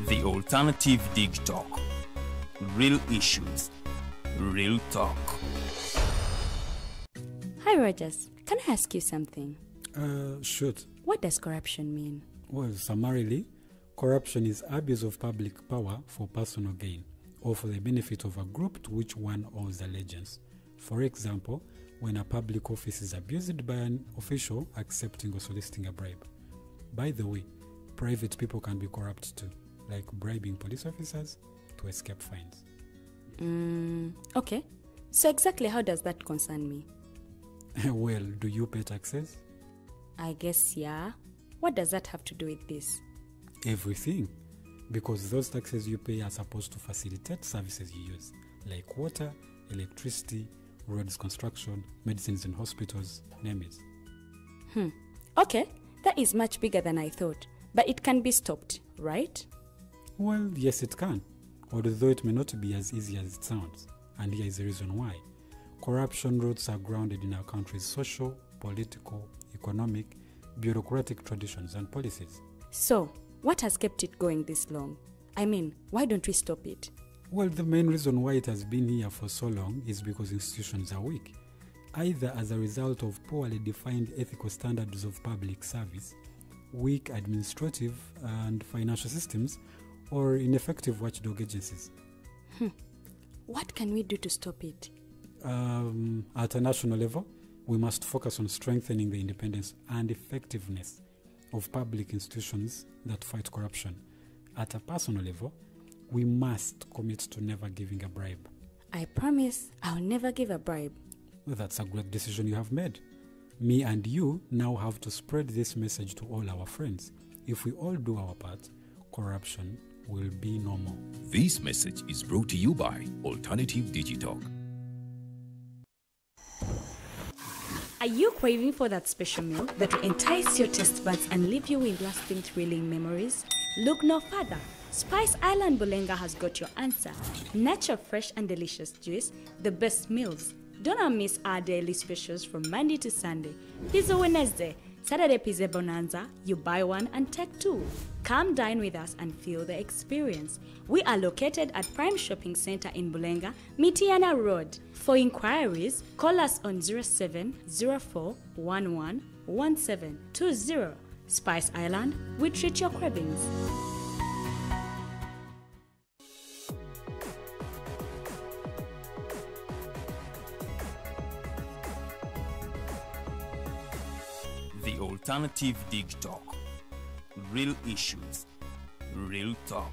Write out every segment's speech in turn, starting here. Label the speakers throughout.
Speaker 1: The Alternative Digitalk. Real issues, real talk.
Speaker 2: Hi Rogers, can I ask you something?
Speaker 3: Shoot.
Speaker 2: What does corruption mean?
Speaker 3: Well, summarily, corruption is abuse of public power for personal gain or for the benefit of a group to which one owes allegiance. For example, when a public office is abused by an official accepting or soliciting a bribe. By the way, private people can be corrupt too, like bribing police officers to escape fines.
Speaker 2: Okay. So exactly how does that concern me?
Speaker 3: Well, do you pay taxes?
Speaker 2: I guess, yeah. What does that have to do with this?
Speaker 3: Everything. Because those taxes you pay are supposed to facilitate services you use, like water, electricity, roads construction, medicines in hospitals, name it.
Speaker 2: Okay, that is much bigger than I thought. But it can be stopped, right?
Speaker 3: Well, yes, it can. Although it may not be as easy as it sounds. And here is the reason why. Corruption roots are grounded in our country's social, political, economic, bureaucratic traditions and policies.
Speaker 2: So, what has kept it going this long? I mean, why don't we stop it?
Speaker 3: Well, the main reason why it has been here for so long is because institutions are weak, either as a result of poorly defined ethical standards of public service, weak administrative and financial systems, or ineffective watchdog agencies.
Speaker 2: What can we do to stop it?
Speaker 3: At a national level, we must focus on strengthening the independence and effectiveness of public institutions that fight corruption. At a personal level, we must commit to never giving a bribe.
Speaker 2: I promise I'll never give a bribe.
Speaker 3: Well, that's a great decision you have made. Me and you now have to spread this message to all our friends. If we all do our part, corruption will be no more.
Speaker 4: This message is brought to you by Alternative Digitalk.
Speaker 2: Are you craving for that special meal that will entice your taste buds and leave you with lasting thrilling memories? Look no further. Spice Island Bulenga has got your answer. Natural, fresh and delicious juice, the best meals. Don't miss our daily specials from Monday to Sunday. Pizza Wednesday, Saturday Pizza Bonanza, you buy one and take two. Come dine with us and feel the experience. We are located at Prime Shopping Center in Bulenga, Mitiana Road. For inquiries, call us on 0704 11 1720. Spice Island, we treat your cravings.
Speaker 1: The Alternative Digitalk. Real issues, real talk.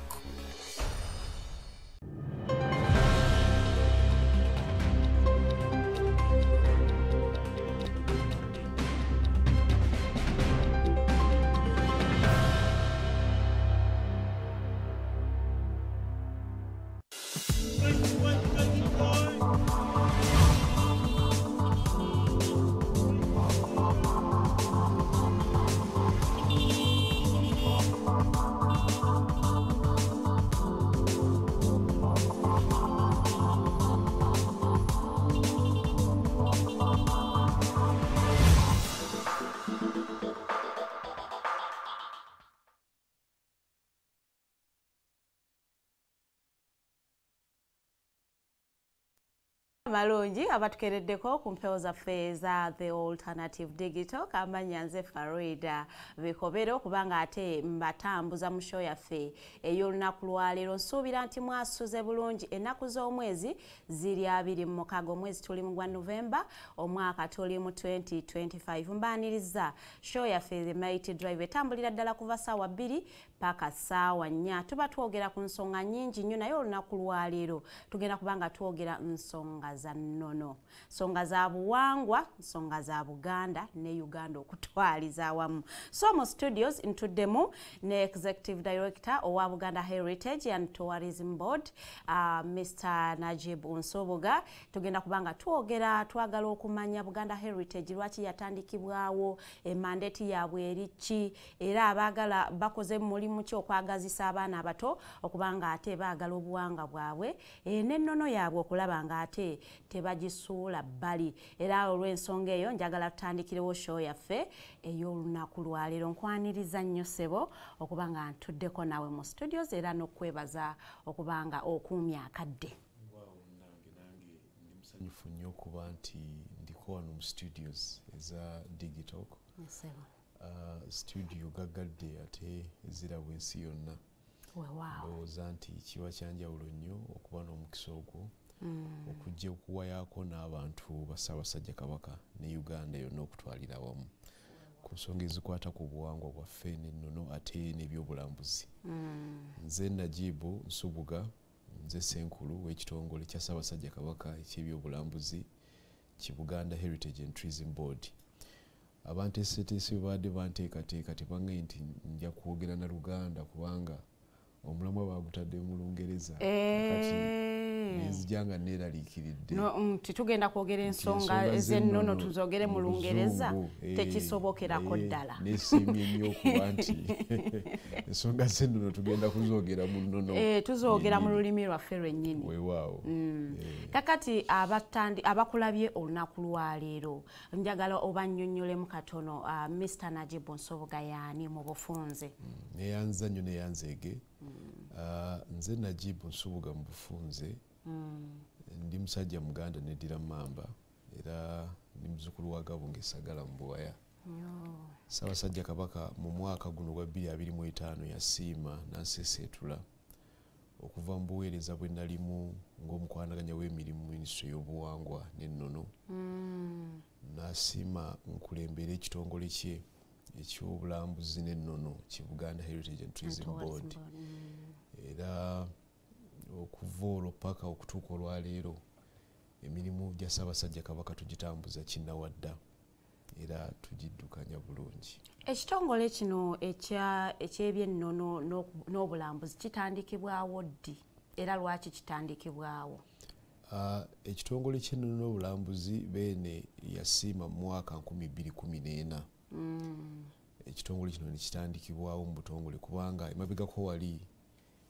Speaker 5: Malungi abatukereddeko ku mpewo zaffe eza The Alternative Digital, kamanya nze Farida Bikobero, kubanga ate mbatambuza mu show yaffe ey'olunaku lwaleero. Nsuubira nti mwasuze bulungi. Ennaku z'omwezi ziri 26, omwezi tuli mu gwa November, omwaka tuli mu 2025. Mbaaniriza show yaffe The Mighty Drive, etambulira ddala kuva ssaawa 2 paka ssaawa 4. Tuba twogera ku nsonga nnyingi nnyo, naye olunaku lwaleero tugenda kubanga twogera nsonga za nnono, nsonga za buwangwa, nsonga za Buganda ne Uganda okutwaliza awamu. So mu studios ntuddemu ne Executive Director owa Buganda Heritage and Tourism Board, Mr. Najib Nsubuga. Tugenda kubanga twogera, twagala okumanya Buganda Heritage lwaki yatandikibwawo, mandate yaabwe eri ki, era abaagala bakoze mulimu ki okwagazisa abaana abato okubanga ate baagala obuwangwa bwabwe n'ennono yaabwe okulaba nga ate tebagisuula bbali. Era olw'ensonga eyo njagala tutandikirewo show yaffe ey'olunaku lwaleero. Nkwaniriza nnyo ssebo okuba nga ntuddeko naawe mu studios era n'okwebaza okuba nga okuumya akadde.
Speaker 6: Nange ndi musanyufu nnyo okuba nti ndiko wano mu studios eza Digitalk. Studio gaggadde ate ezirabwa ensi yonna. Ndowooza nti kiba kyanjawulo nnyo okuba n'omukisa ogwo okujja okuwayaako n'abantu ba Ssaabasajja Kabaka ne Uganda yonna okutwalira awamu ku nsonga ezikwata ku buwangwa bwaffe n'ennono ate n'ebyobulambuzi. Nze Najibu Nsubuga, nze Ssenkulu w'ekitongole kya Ssaabasajja Kabaka eky'ebyobulambuzi ki Buganda Heritage and Tourism Board. Abanteeseteese babadde banteekateeka tebaŋŋambye nti nja kwogera na Luganda kubanga omulamwa baagutadde mu Lungereza. Kati nenzija nga neeraliikiridde
Speaker 5: nti tugenda kwogera ensonga ez'ennono tuzogere mu Lungereza, tekisobokerako ddala.
Speaker 6: Neesiimye nnyo okuba nti ensonga z'ennono tugenda kuzoogera mu nnono.
Speaker 5: Tuzoogera mu lulimi lwaffe lwennyini.
Speaker 6: Weewaawo.
Speaker 5: Kakati abakulabye olunaku lwaleero njagala obannyonnyolemu katono Mr. Najibu Nsubuga yaani mu bufunze.
Speaker 6: Neeyanza nnyo neeyanzeege. Nze Najibu Nsubuga mu bufunze ndi musajja Muganda neddira Mmamba era ndi muzzukulu wa Gabunga Sagala mu Buwaya. Ssaabasajja Kabaka mu mwaka guno gwa 2025 yasiima n'anseeseetula okuva mu buweereza bwe nalimu ng'omukwanaganya w'emirimu mu minisitule y'obuwangwa n'ennono. N'asiima nkulembere ekitongole kye ekyobulambuzi n'ennono ki Buganda Heritage and Tourism Board. Era okuva olwo paka okutuuka olwaleero emirimu gya Ssaabasajja Kabaka tugitambuza kinnawadda era tugiddukanya bulungi.
Speaker 5: Ekitongole kino eky'ebyennono n'obulambuzi kitandikibwawo ddi era lwaki kitandikibwawo?
Speaker 6: Ekitongole ky'ennono n'obulambuzi Beene yasiima mu mwaka 2014. Ekitongole kino ne kitandikibwawo mu butongole kubanga emabegako wali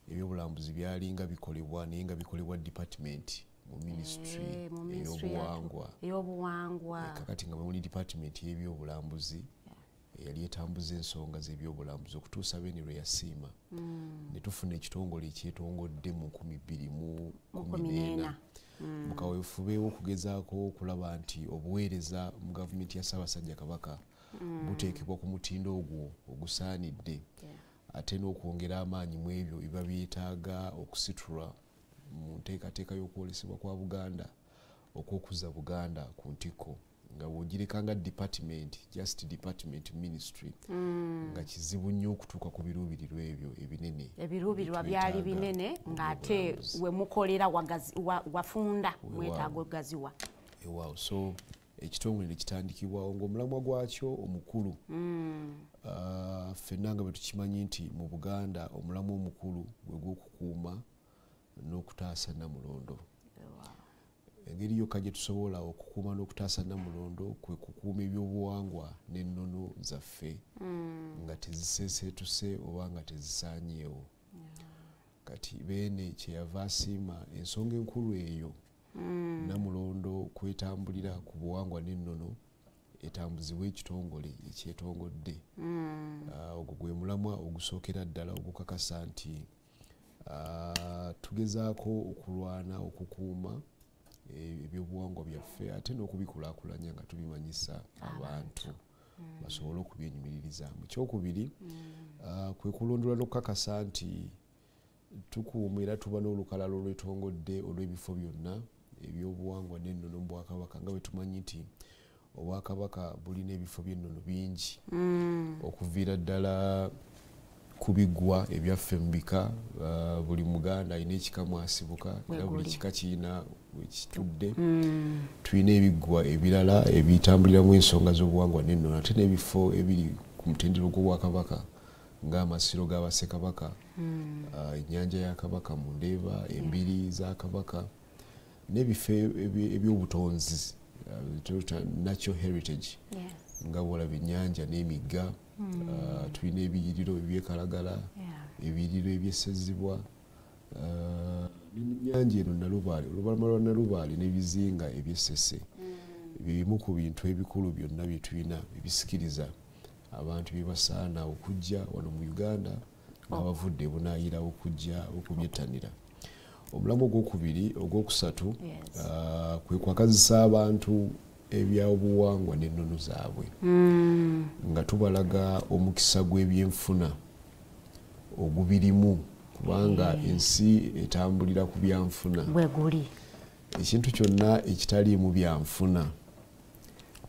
Speaker 6: ebyobulambuzi byalinga bikolebwa naye nga bikolebwa department mu ministry ey'obuwangwa. Kakati nga muli department y'ebyobulambuzi eyali etambuza ensonga z'ebyobulambuzi okutuusa Beene lwe yasiima ne tufuna ekitongole ekyetongodde mu 2014 mu kaweefube w'okugezaako okulaba nti obuweereza mu gavumenti ya Ssaabasajja Kabaka buteekebwa ku mutindo ogwo ogusaanidde ate n'okwongera amaanyi mu ebyo ebiba byetaaga okusitulwa mu nteekateeka y'okwolesebwa kwa Buganda okw'okuzza Buganda ku ntikko nga bw'ogireka nga department, just department ministry, nga kizibu nnyo okutuuka ku biruubirirwa ebyo ebinene.
Speaker 5: Ebiruubirirwa byali binene ng'ate we mukolera wafunda mwetaaga okugaziwa.
Speaker 6: Weewaawo. So ekitongole ne kitandikibwawo ng'omulamwa gwakyo omukulu ffenna nga bwe tukimanyi nti mu Buganda omulamwa omukulu gwe gw'okukuuma n'okutaasa Nnamulondo. Engeri yokka gye tusobola okukuuma n'okutaasa Nnamulondo kwe kukuuma ebyobuwangwa n'ennono zaffe nga teziseeseetuse oba nga tezisaanyeewo. Kati Beene kyeyava asiima ensonga enkulu eyo Nnamulondo kwetambulira ku buwangwa n'ennono etambuzibwa ekitongole ekyetongodde. Ogwo gwe mulamwa ogusookera ddala ogukakasa nti tugezaako okulwana okukuuma ebyobuwangwa byaffe ate n'okubikulaakulanya nga tubimanyisa abantu basobole okubyenyumiririzaamu. Ekyokubiri kwe kulondoola n'okukakasa nti tukuuma era tuba n'olukalala olwetongodde olw'ebifo byonna ebyobuwangwa n'ennono mu Bwakabaka nga bwe tumanyi nti Obwakabaka bulina ebifo by'ennono bingi okuviira ddala ku biggwa ebyaffe mu bika. Buli Muganda alina ekika mwasibuka era buli kika kirina wekitudde. Tulina ebiggwa ebirala ebitambuliramu ensonga z'obuwangwa n'ennono ate n'ebifo ebiri ku mutendera gw'Obwakabaka ng'amasiro ga Bassekabaka, ennyanja ya Kabaka mu Ndeeba, embiri za Kabaka n'ebifo ebyobutonzi, natural heritage, nga bw'olaba ennyanja n'emigga. Tulina ebiyiriro ebyekalagala, ebiyiriro ebyesezibwa, Nyanja eno Nalubaale, olubalama lwa Nalubaale n'ebizinga eby'Essese bimu ku bintu ebikulu byonna bye tulina ebisikiriza abantu bye basaana okujja wano mu Uganda n'abavudde ebunaayira okujja okubyettanira. Omulamwa ogwokubiri, ogwokusatu, kwe kwakazisa abantu ebyobuwangwa n'ennono zaabwe, nga tubalaga omukisa gw'ebyenfuna ogubirimu, kubanga ensi etambulira ku byanfuna.
Speaker 5: Bwe guli.
Speaker 6: Ekintu kyonna ekitaliimu byanfuna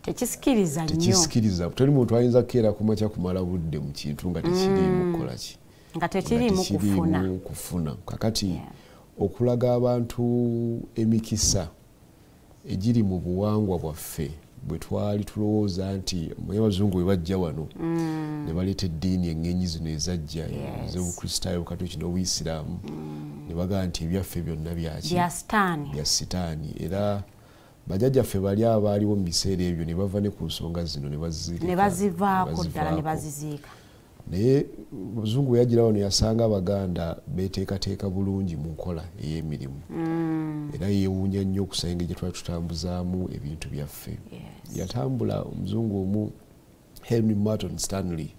Speaker 5: tekisikiriza nnyo.
Speaker 6: Tekisikiriza. Teri muntu ayinza kukeera ku makya kumala budde mu kintu nga tekiriimu kukola ki?
Speaker 5: Nga tekiriimu kufuna.
Speaker 6: Kufuna. Kakati okulaga abantu emikisa egiri mu buwangwa bwaffe bwe twali tulowooza nti abazungu bwe bajja wano ne baleeta eddiini eŋŋenyi zino ezajja ez'Obukristaayo, Obukatoliki n'Obuyisiraamu, ne bagamba nti ebyaffe byonna byaki? Bya sitaani. Era bajjajjaffe bali abaaliwo mu biseera ebyo ne bava ne ku nsonga zino ne
Speaker 5: bazivaako ddala ne baziziika.
Speaker 6: Naye omuzungu bwe yajjira wano yasanga Abaganda beeteekateeka bulungi mu nkola ey'emirimu, era yeewuunya nnyo okusanga engeri gye twali tutambuzaamu ebintu byaffe. Yatambula omuzungu omu, Henry Martin Stanley,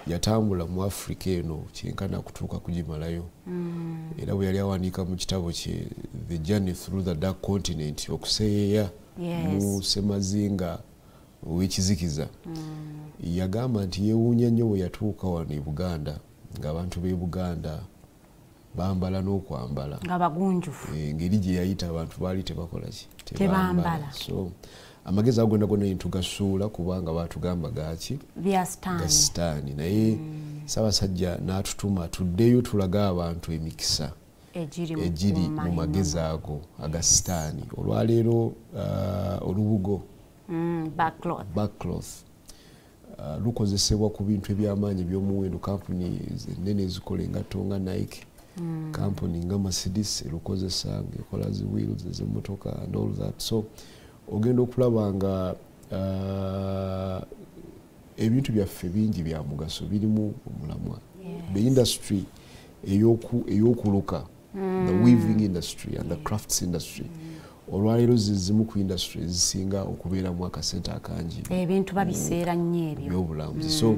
Speaker 6: yatambula mu Africa eno kyenkana kutuuka kugimalayo. Era bwe yali awandiika mu kitabo kye The Journey Through the Dark Continent, okuseeyeeya mu ssemazinga ow'ekizikiza, yagamba nti yeewuunya nnyo bwe yatuuka wano e Buganda ng'abantu b'e Buganda bambala n'okwambala
Speaker 5: nga bagunjufu.
Speaker 6: Engeri gye yayita abantu baali tebakola ki?
Speaker 5: Tebambala.
Speaker 6: So amagezi ago gonna gonna tugasuula kubanga baatugamba gaaki?
Speaker 5: Bya sitaani.
Speaker 6: Naye Ssaabasajja n'atutuma tuddeyo tulage abantu emikisa egiri mu magezi ago aga sitaani. Olwaleero olubugo backcloth lukozesebwa ku bintu eby'amaanyi eby'omuwendo. Kampuni ennene ezikola engatto nga Nike, kampuni nga Mercedes erukozesa ng'ekola zi wheels ez'emmotoka and all that. So ogenda okulaba nga ebintu byaffe bingi bya mugaso birimu omulamwa. The industry ey'okuluka, the weaving industry and the crafts industry, olwaleero zizimu ku industry ezisinga okubeeramu akasente akangi.
Speaker 5: Ebintu babiseera nnyo ebyo
Speaker 6: ebyobulambuzi. So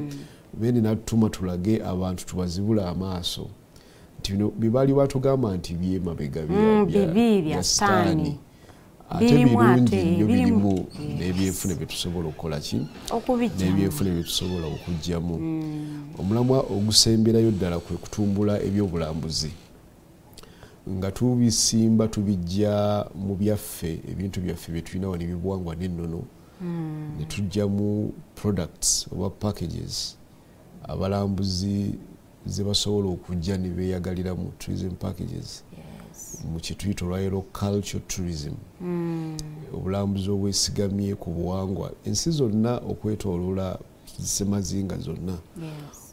Speaker 6: bendi n'atutuma tulage abantu tubazibule amaaso nti bino bye baali batugamba nti byemabega
Speaker 5: bya sitaani,
Speaker 6: ate birungi nnyo, birimu n'ebyenfuna bye tusobola okukola ki? N'ebyenfuna bye tusobola okuggyamu. Omulamwa ogusemberayo ddala kwe kutumbula ebyobulambuzi nga tubisimba tubijja mu byaffe, ebintu byaffe bye tulina wano eby'obuwangwa n'ennono, ne tuggyamu products oba packages abalambuzi ze basobola okujja ne beeyagaliramu, tourism packages, mu kye tuyita olwaleero culture tourism, obulambuzi obwesigamye ku buwangwa. Ensi zonna okwetooloola ssemazinga zonna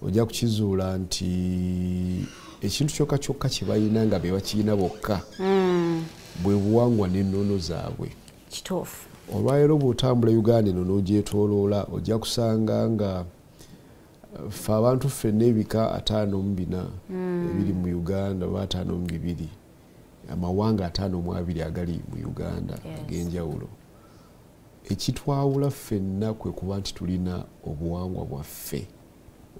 Speaker 6: ojja kukizuula nti ekintu kyokka kyokka kye balina nga be bakirina bokka bwe buwangwa n'ennono zaabwe.
Speaker 5: Kituufu.
Speaker 6: Olwaleero bw'otambula Uganda eno n'ogyetooloola ojja kusanga nga ffe abantu ffenna ebika 54 ebiri mu Uganda oba 52, amawanga 52 agali mu Uganda ag'enjawulo. Ekitwawula ffenna kwe kuba nti tulina obuwangwa bwaffe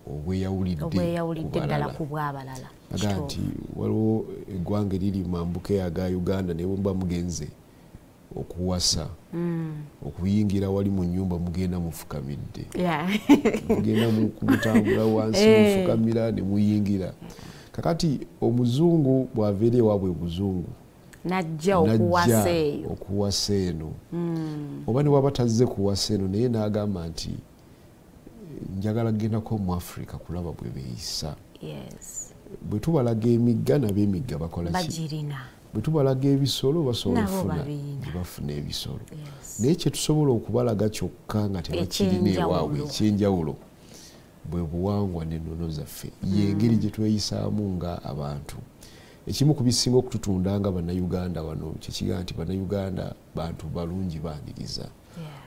Speaker 6: obweyawulidde
Speaker 5: ddala ku bw'abalala.
Speaker 6: Aga nti waliwo eggwanga eriri mambuka aga Uganda, naye bwe muba mugenze okuwasa, okuyingira wali mu nnyumba mugenda mufukamidde, mugenda mutambula wansi mufukamira ne muyingira. Kakati omuzungu bw'ava eri ewaabwe buzungu
Speaker 5: najja okuwasa eno,
Speaker 6: oba ne bw'aba tazze kuwasa eno, naye n'agamba nti njagala kugendako mu Africa kulaba bwe beeyisa. Bwe tubalaga emigga nabo emigga bakola ki? Bwe tubalaga ebisolo basobola okufuna bafuna ebisolo. Naye kye tusobola okubalaga kyokka nga tebakirina ewaabwe ekyenjawulo bwe buwangwa n'ennono zaffe, y'engeri gye tweyisaamu nga abantu. Ekimu ku bisinga okututunda nga Bannayuganda wano kyekigaa nti Bannayuganda bantu balungi baaniriza.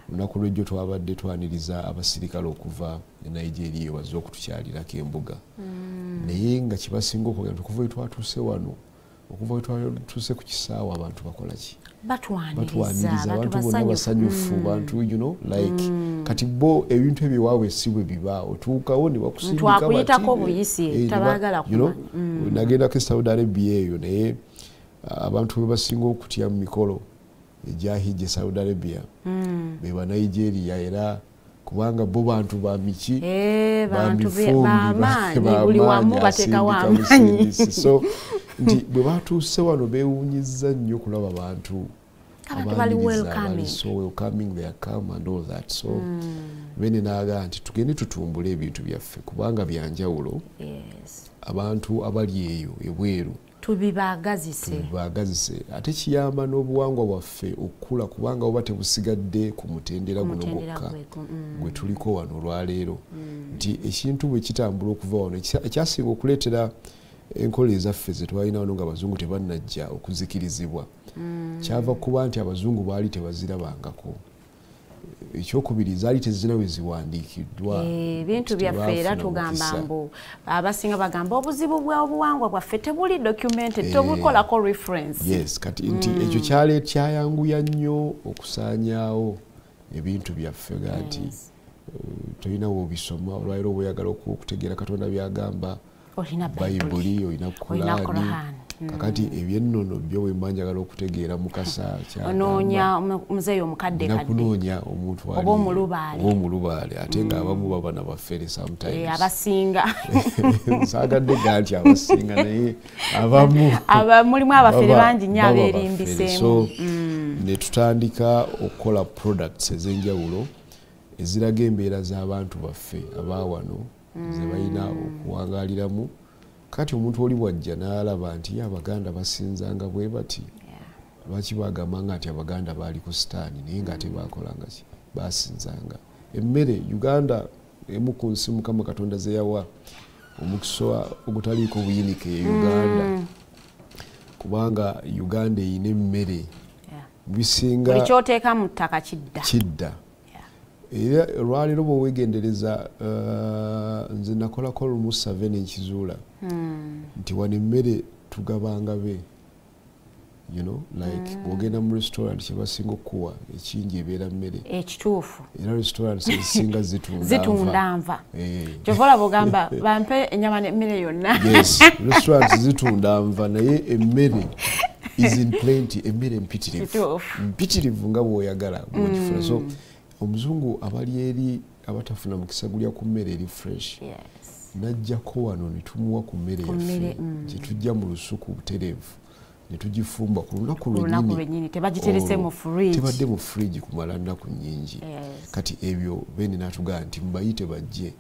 Speaker 6: Olunaku lw'ejjo twabadde twaniriza abasirikale okuva e Nigeria bazze okutukyalirako embuga, naye nga kibasinga okwogera nti okuva we twatuuse wano Okuva we ku kisaawe abantu bakola ki?
Speaker 5: Batwaniriza,
Speaker 6: abantu bonna basanyufu, bantu you know like kati bo ebintu ebyo waabwe si bwe biba, otuukawo ne bakusindika
Speaker 5: twakuyitako buyisi, tabaagala
Speaker 6: kumanya. Nagendako e Saudi Arabia eyo, naye abantu bwe basinga okutya mu mikolo egya hijja e Saudi Arabia be ba Nigeria, era kubanga bo bantu ba miki,
Speaker 5: bantu b'amaanyi, buli wamu bateekawo amaanyi.
Speaker 6: So nti bwe batuuse wano beewuunyizza nnyo okulaba abantu
Speaker 5: abantu bali welcoming,
Speaker 6: so welcoming, they are calm and all that. So bene n'agamba nti tugende tutumbule ebintu byaffe kubanga byanjawulo. Abantu abali eyo ebweru
Speaker 5: tubibaagazise,
Speaker 6: ate kiyamba n'obuwangwa bwaffe okukula, kubanga oba tebusigadde ku mutendera guno gwokka gwe tuliko wano olwaleero. Nti ekintu bwe kitambula okuva wano, ekyasinga okuleetera enkola ezaffe ze twalina wano nga abazungu tebannajja okuzikirizibwa, kyava kuba nti abazungu baali tebazirabangako. Ekyokubiri, zaali tezirina we ziwandiikiddwa.
Speaker 5: Ebintu byaffe era tugamba mbu abasinga bagamba obuzibu bw'obuwangwa bwaffe tebuli documented, tebukolako reference.
Speaker 6: Yes, kati nti ekyo kyali kyayanguya nnyo okusaanyaawo ebintu byaffe, ga nti tolina w'obisoma. Olwaleero obweyagala okutegeera Katonda by'agamba,
Speaker 5: olina
Speaker 6: Bayibuli, olina Kulaani. Kakati ebyennono byo bwe mba njagala okutegeera Mukasa
Speaker 5: onoonya muzeeyi omukadde
Speaker 6: kadde, kunoonya omuntu
Speaker 5: oba omulubaale,
Speaker 6: oba omulubaale, ate ng'abamu baba na bafere sometimes.
Speaker 5: Abasinga
Speaker 6: saagadde ga nti abasinga, naye abamu
Speaker 5: mulimu abafere bangi nnyo abeerimbiseemu.
Speaker 6: So ne tutandika okukola products ez'enjawulo eziraga embeera z'abantu baffe abaawano ze balina okuwangaaliramu. Kati omuntu oli bw'ajja n'alaba nti Abaganda basinzanga bwe bati, lwaki bagambanga nti Abaganda baali ku sitaani, naye nga tebaakolanga ki, basinzanga. Emmere Uganda emu ku nsi Mukama Katonda ze yawa omukisa ogutaliiko buyinike ye Uganda, kubanga Uganda eyina emmere bisinga
Speaker 5: buli ky'oteeka mu ttaka
Speaker 6: kidda. Era olwaleero bw'oweegendereza, nze nakolako lumu save n'enkizuula nti wano emmere tugabanga be, you know like bw'ogenda mu restaurant kyebasinga okukuwa ekingi ebeera mmere
Speaker 5: ekituufu,
Speaker 6: era restaurants ezisinga
Speaker 5: zitunda nva. Kyova olaba ogamba bampe ennyama n'emmere yonna.
Speaker 6: Yes, restaurants zitunda nva, naye emmere is in plenty, emmere mpitirivu mpitirivu nga bw'oyagala bw'ogifuna. So omuzungu abali eri abatafuna mukisa gulya ku mmere eri fresh, najjako wano ne tumuwa ku mmere yaffe gye tujja mu lusuku butereevu ne tugifumba ku lunaku
Speaker 5: lwennyini, tebagiterese mu fridge,
Speaker 6: tebadde mu fridge kumala nnaku nnyingi. Kati ebyo bene n'atugamba nti mubayite bajje,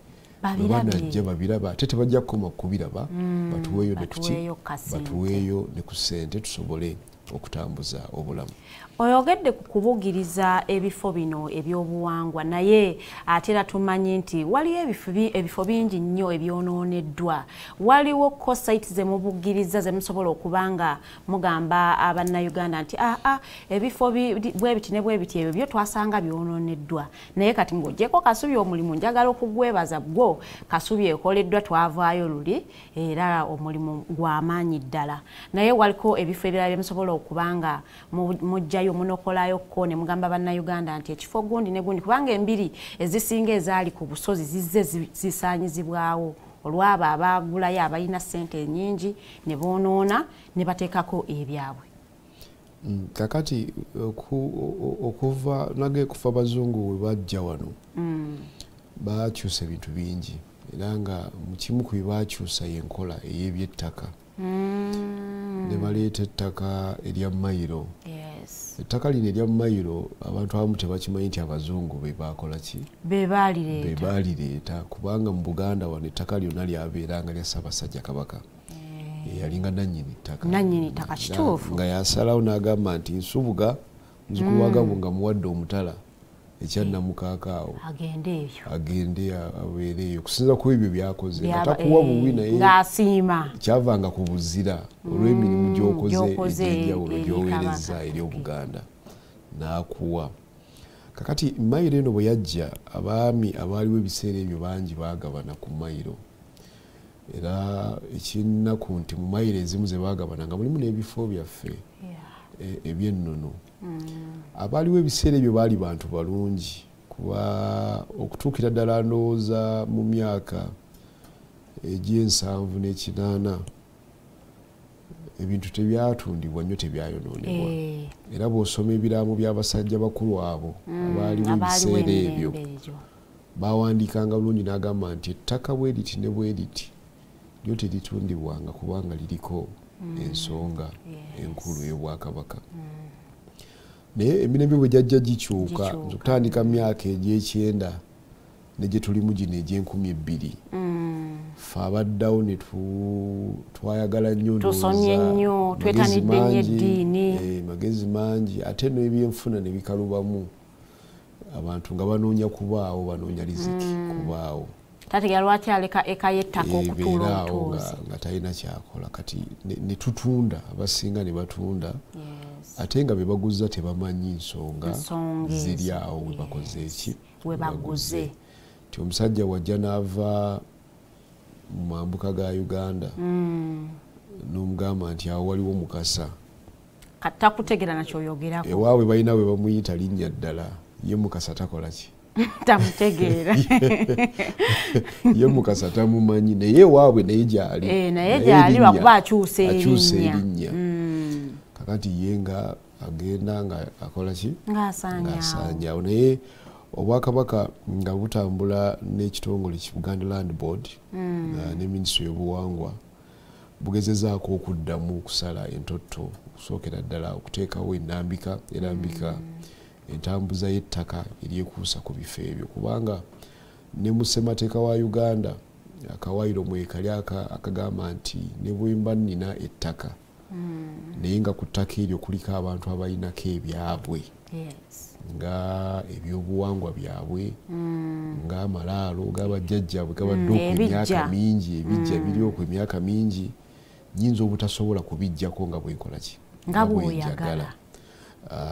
Speaker 6: banajja babiraba, ate tebajja kukoma kubiraba, batuweeyo ne kuki, batuweeyo ne ku ssente tusobole okutambuza obulamu.
Speaker 5: Oyogedde ku kubugiriza ebifo bino ebyobuwangwa, naye ate era tumanyi nti waliwo ebifo bingi nnyo ebyonooneddwa. Waliwo ko site ze mubugiriza ze musobola okuba nga mugamba Abannayuganda nti ebifo bwe biti ne bwe biti ebyo byo twasanga byonooneddwa, naye kati ng'oggyeko Kasubi omulimu njagala okugwebaza gwo Kasubi ekoleddwa, twavaayo luli era omulimu gw'amaanyi ddala, naye waliko ebifo ebirala bye musobola okuba nga mujjayo munokolayo ko ne mugamba Bannayuganda nti ekifo gundi ne gundi, kubanga embiri ezisinga ezaali ku busozi zizze zisaanyizibwawo olw'abo abaagulayo abalina ssente ennyingi ne boonoona ne bateekako ebyabwe.
Speaker 6: Kakati okuva nage kufa abazungu we bajja wano baakyusa ebintu bingi, era nga mu kimu ku bye baakyusa y'enkola ey'ebyettaka. Ne baleeta ettaka erya mayiro. Ettaka lino erya mayiro abantu abamu tebakimanyi nti abazungu be baakola ki,
Speaker 5: be
Speaker 6: baalireeta, kubanga mu Buganda wano ettaka lyonna lyabeeranga lya Ssaabasajja Kabaka, yalinga nannyini ttaka,
Speaker 5: nannyini ttaka kituufu,
Speaker 6: nga yasalawo n'agamba nti Nsubuga muzzukulu wa Gabo nga muwadde omutala ekyannamukaaka awo agende abeere eyo, okusinziira ku ebyo byakoze nga takuwa buwi, naye
Speaker 5: ng'asiima
Speaker 6: kyavanga ku buzira olw'emirimu gy'okoze egy'enjawulo gy'oweereza eri Obuganda n'akuwa. Kakati mayiro eno bwe yajja, abaami abaaliwo ebiseera ebyo bangi baagabana ku mayiro. Era ekinnaku nti mu mayiro ezimu ze baagabana nga mulimu n'ebifo byaffe ebyennono. Abaaliwo ebiseera ebyo baali bantu balungi, kuba okutuukira ddala ndowooza mu myaka egy'ensanvu n'ekinaana ebintu tebyatundibwa nnyo, tebyayonoonebwa. Era bw'osoma ebiraamo by'abasajja bakulu abo abaaliwo ebiseera ebyo, bawandiikanga bulungi n'agamba nti ettaka bwe liti ne bwe liti lyo teritundibwanga kubanga liriko ensonga enkulu ey'obwakabaka. Naye emirembe bwe gyajja gikyuka, okutandika mu myaka egy'ekyenda ne gye tulimu gino egy'enkumi ebbiri, ffe abaddawo ne twayagala nnyo,
Speaker 5: tusomye nnyo, twetanidde nnyo eddiini,
Speaker 6: magezi mangi, ate n'ebyenfuna ne bikalubamu, abantu nga banoonya kubaawo, banoonya riziki kubaawo.
Speaker 5: Tategeera lwaki aleka eka y'ettaka okutuula obutuuzi
Speaker 6: nga talina kyakola. Kati ne tutunda, abasinga ne batunda, ate nga be baguza tebamanyi nsonga ziri awo we bakoze eki,
Speaker 5: we baguze.
Speaker 6: Nti omusajja wajja n'ava mu mambuka ga Uganda n'omugamba nti awo waliwo Mukasa,
Speaker 5: katakutegeera nakyoyogerako.
Speaker 6: Ewaabwe balina bwe bamuyita linnya ddala, ye Mukasa takola ki?
Speaker 5: Tamutegeera.
Speaker 6: Ye Mukasa tamumanyi, naye ewaabwe naye gyali.
Speaker 5: Naye gyali lwakuba akyusa
Speaker 6: erinnya. Kakati ye nga agenda nga akola ki? Ng'asaanyaawo. Naye obwakabaka nga butambula n'ekitongole ki Buganda Land Board ne minisitule y'obuwangwa, bugezezaako okuddamu okusala entotto, okusookera ddala okuteekawo ennambika erambika entambuza y'ettaka eryekuusa ku bifo ebyo, kubanga ne mu ssemateeka wa Uganda akawaayiro mwekali akagamba nti ne bwe mba nnina ettaka naye nga ku ttaka eryo kuliko abantu abalinako ebyabwe, nga ebyobuwangwa byabwe, ng'amalaalo g'abajjajjaabwe gabadde okwo emyaka mingi, ebijja biri okwo emyaka mingi, nnyinza obutasobola kubijjako nga bwenkola ki,
Speaker 5: nga bw'oyagala.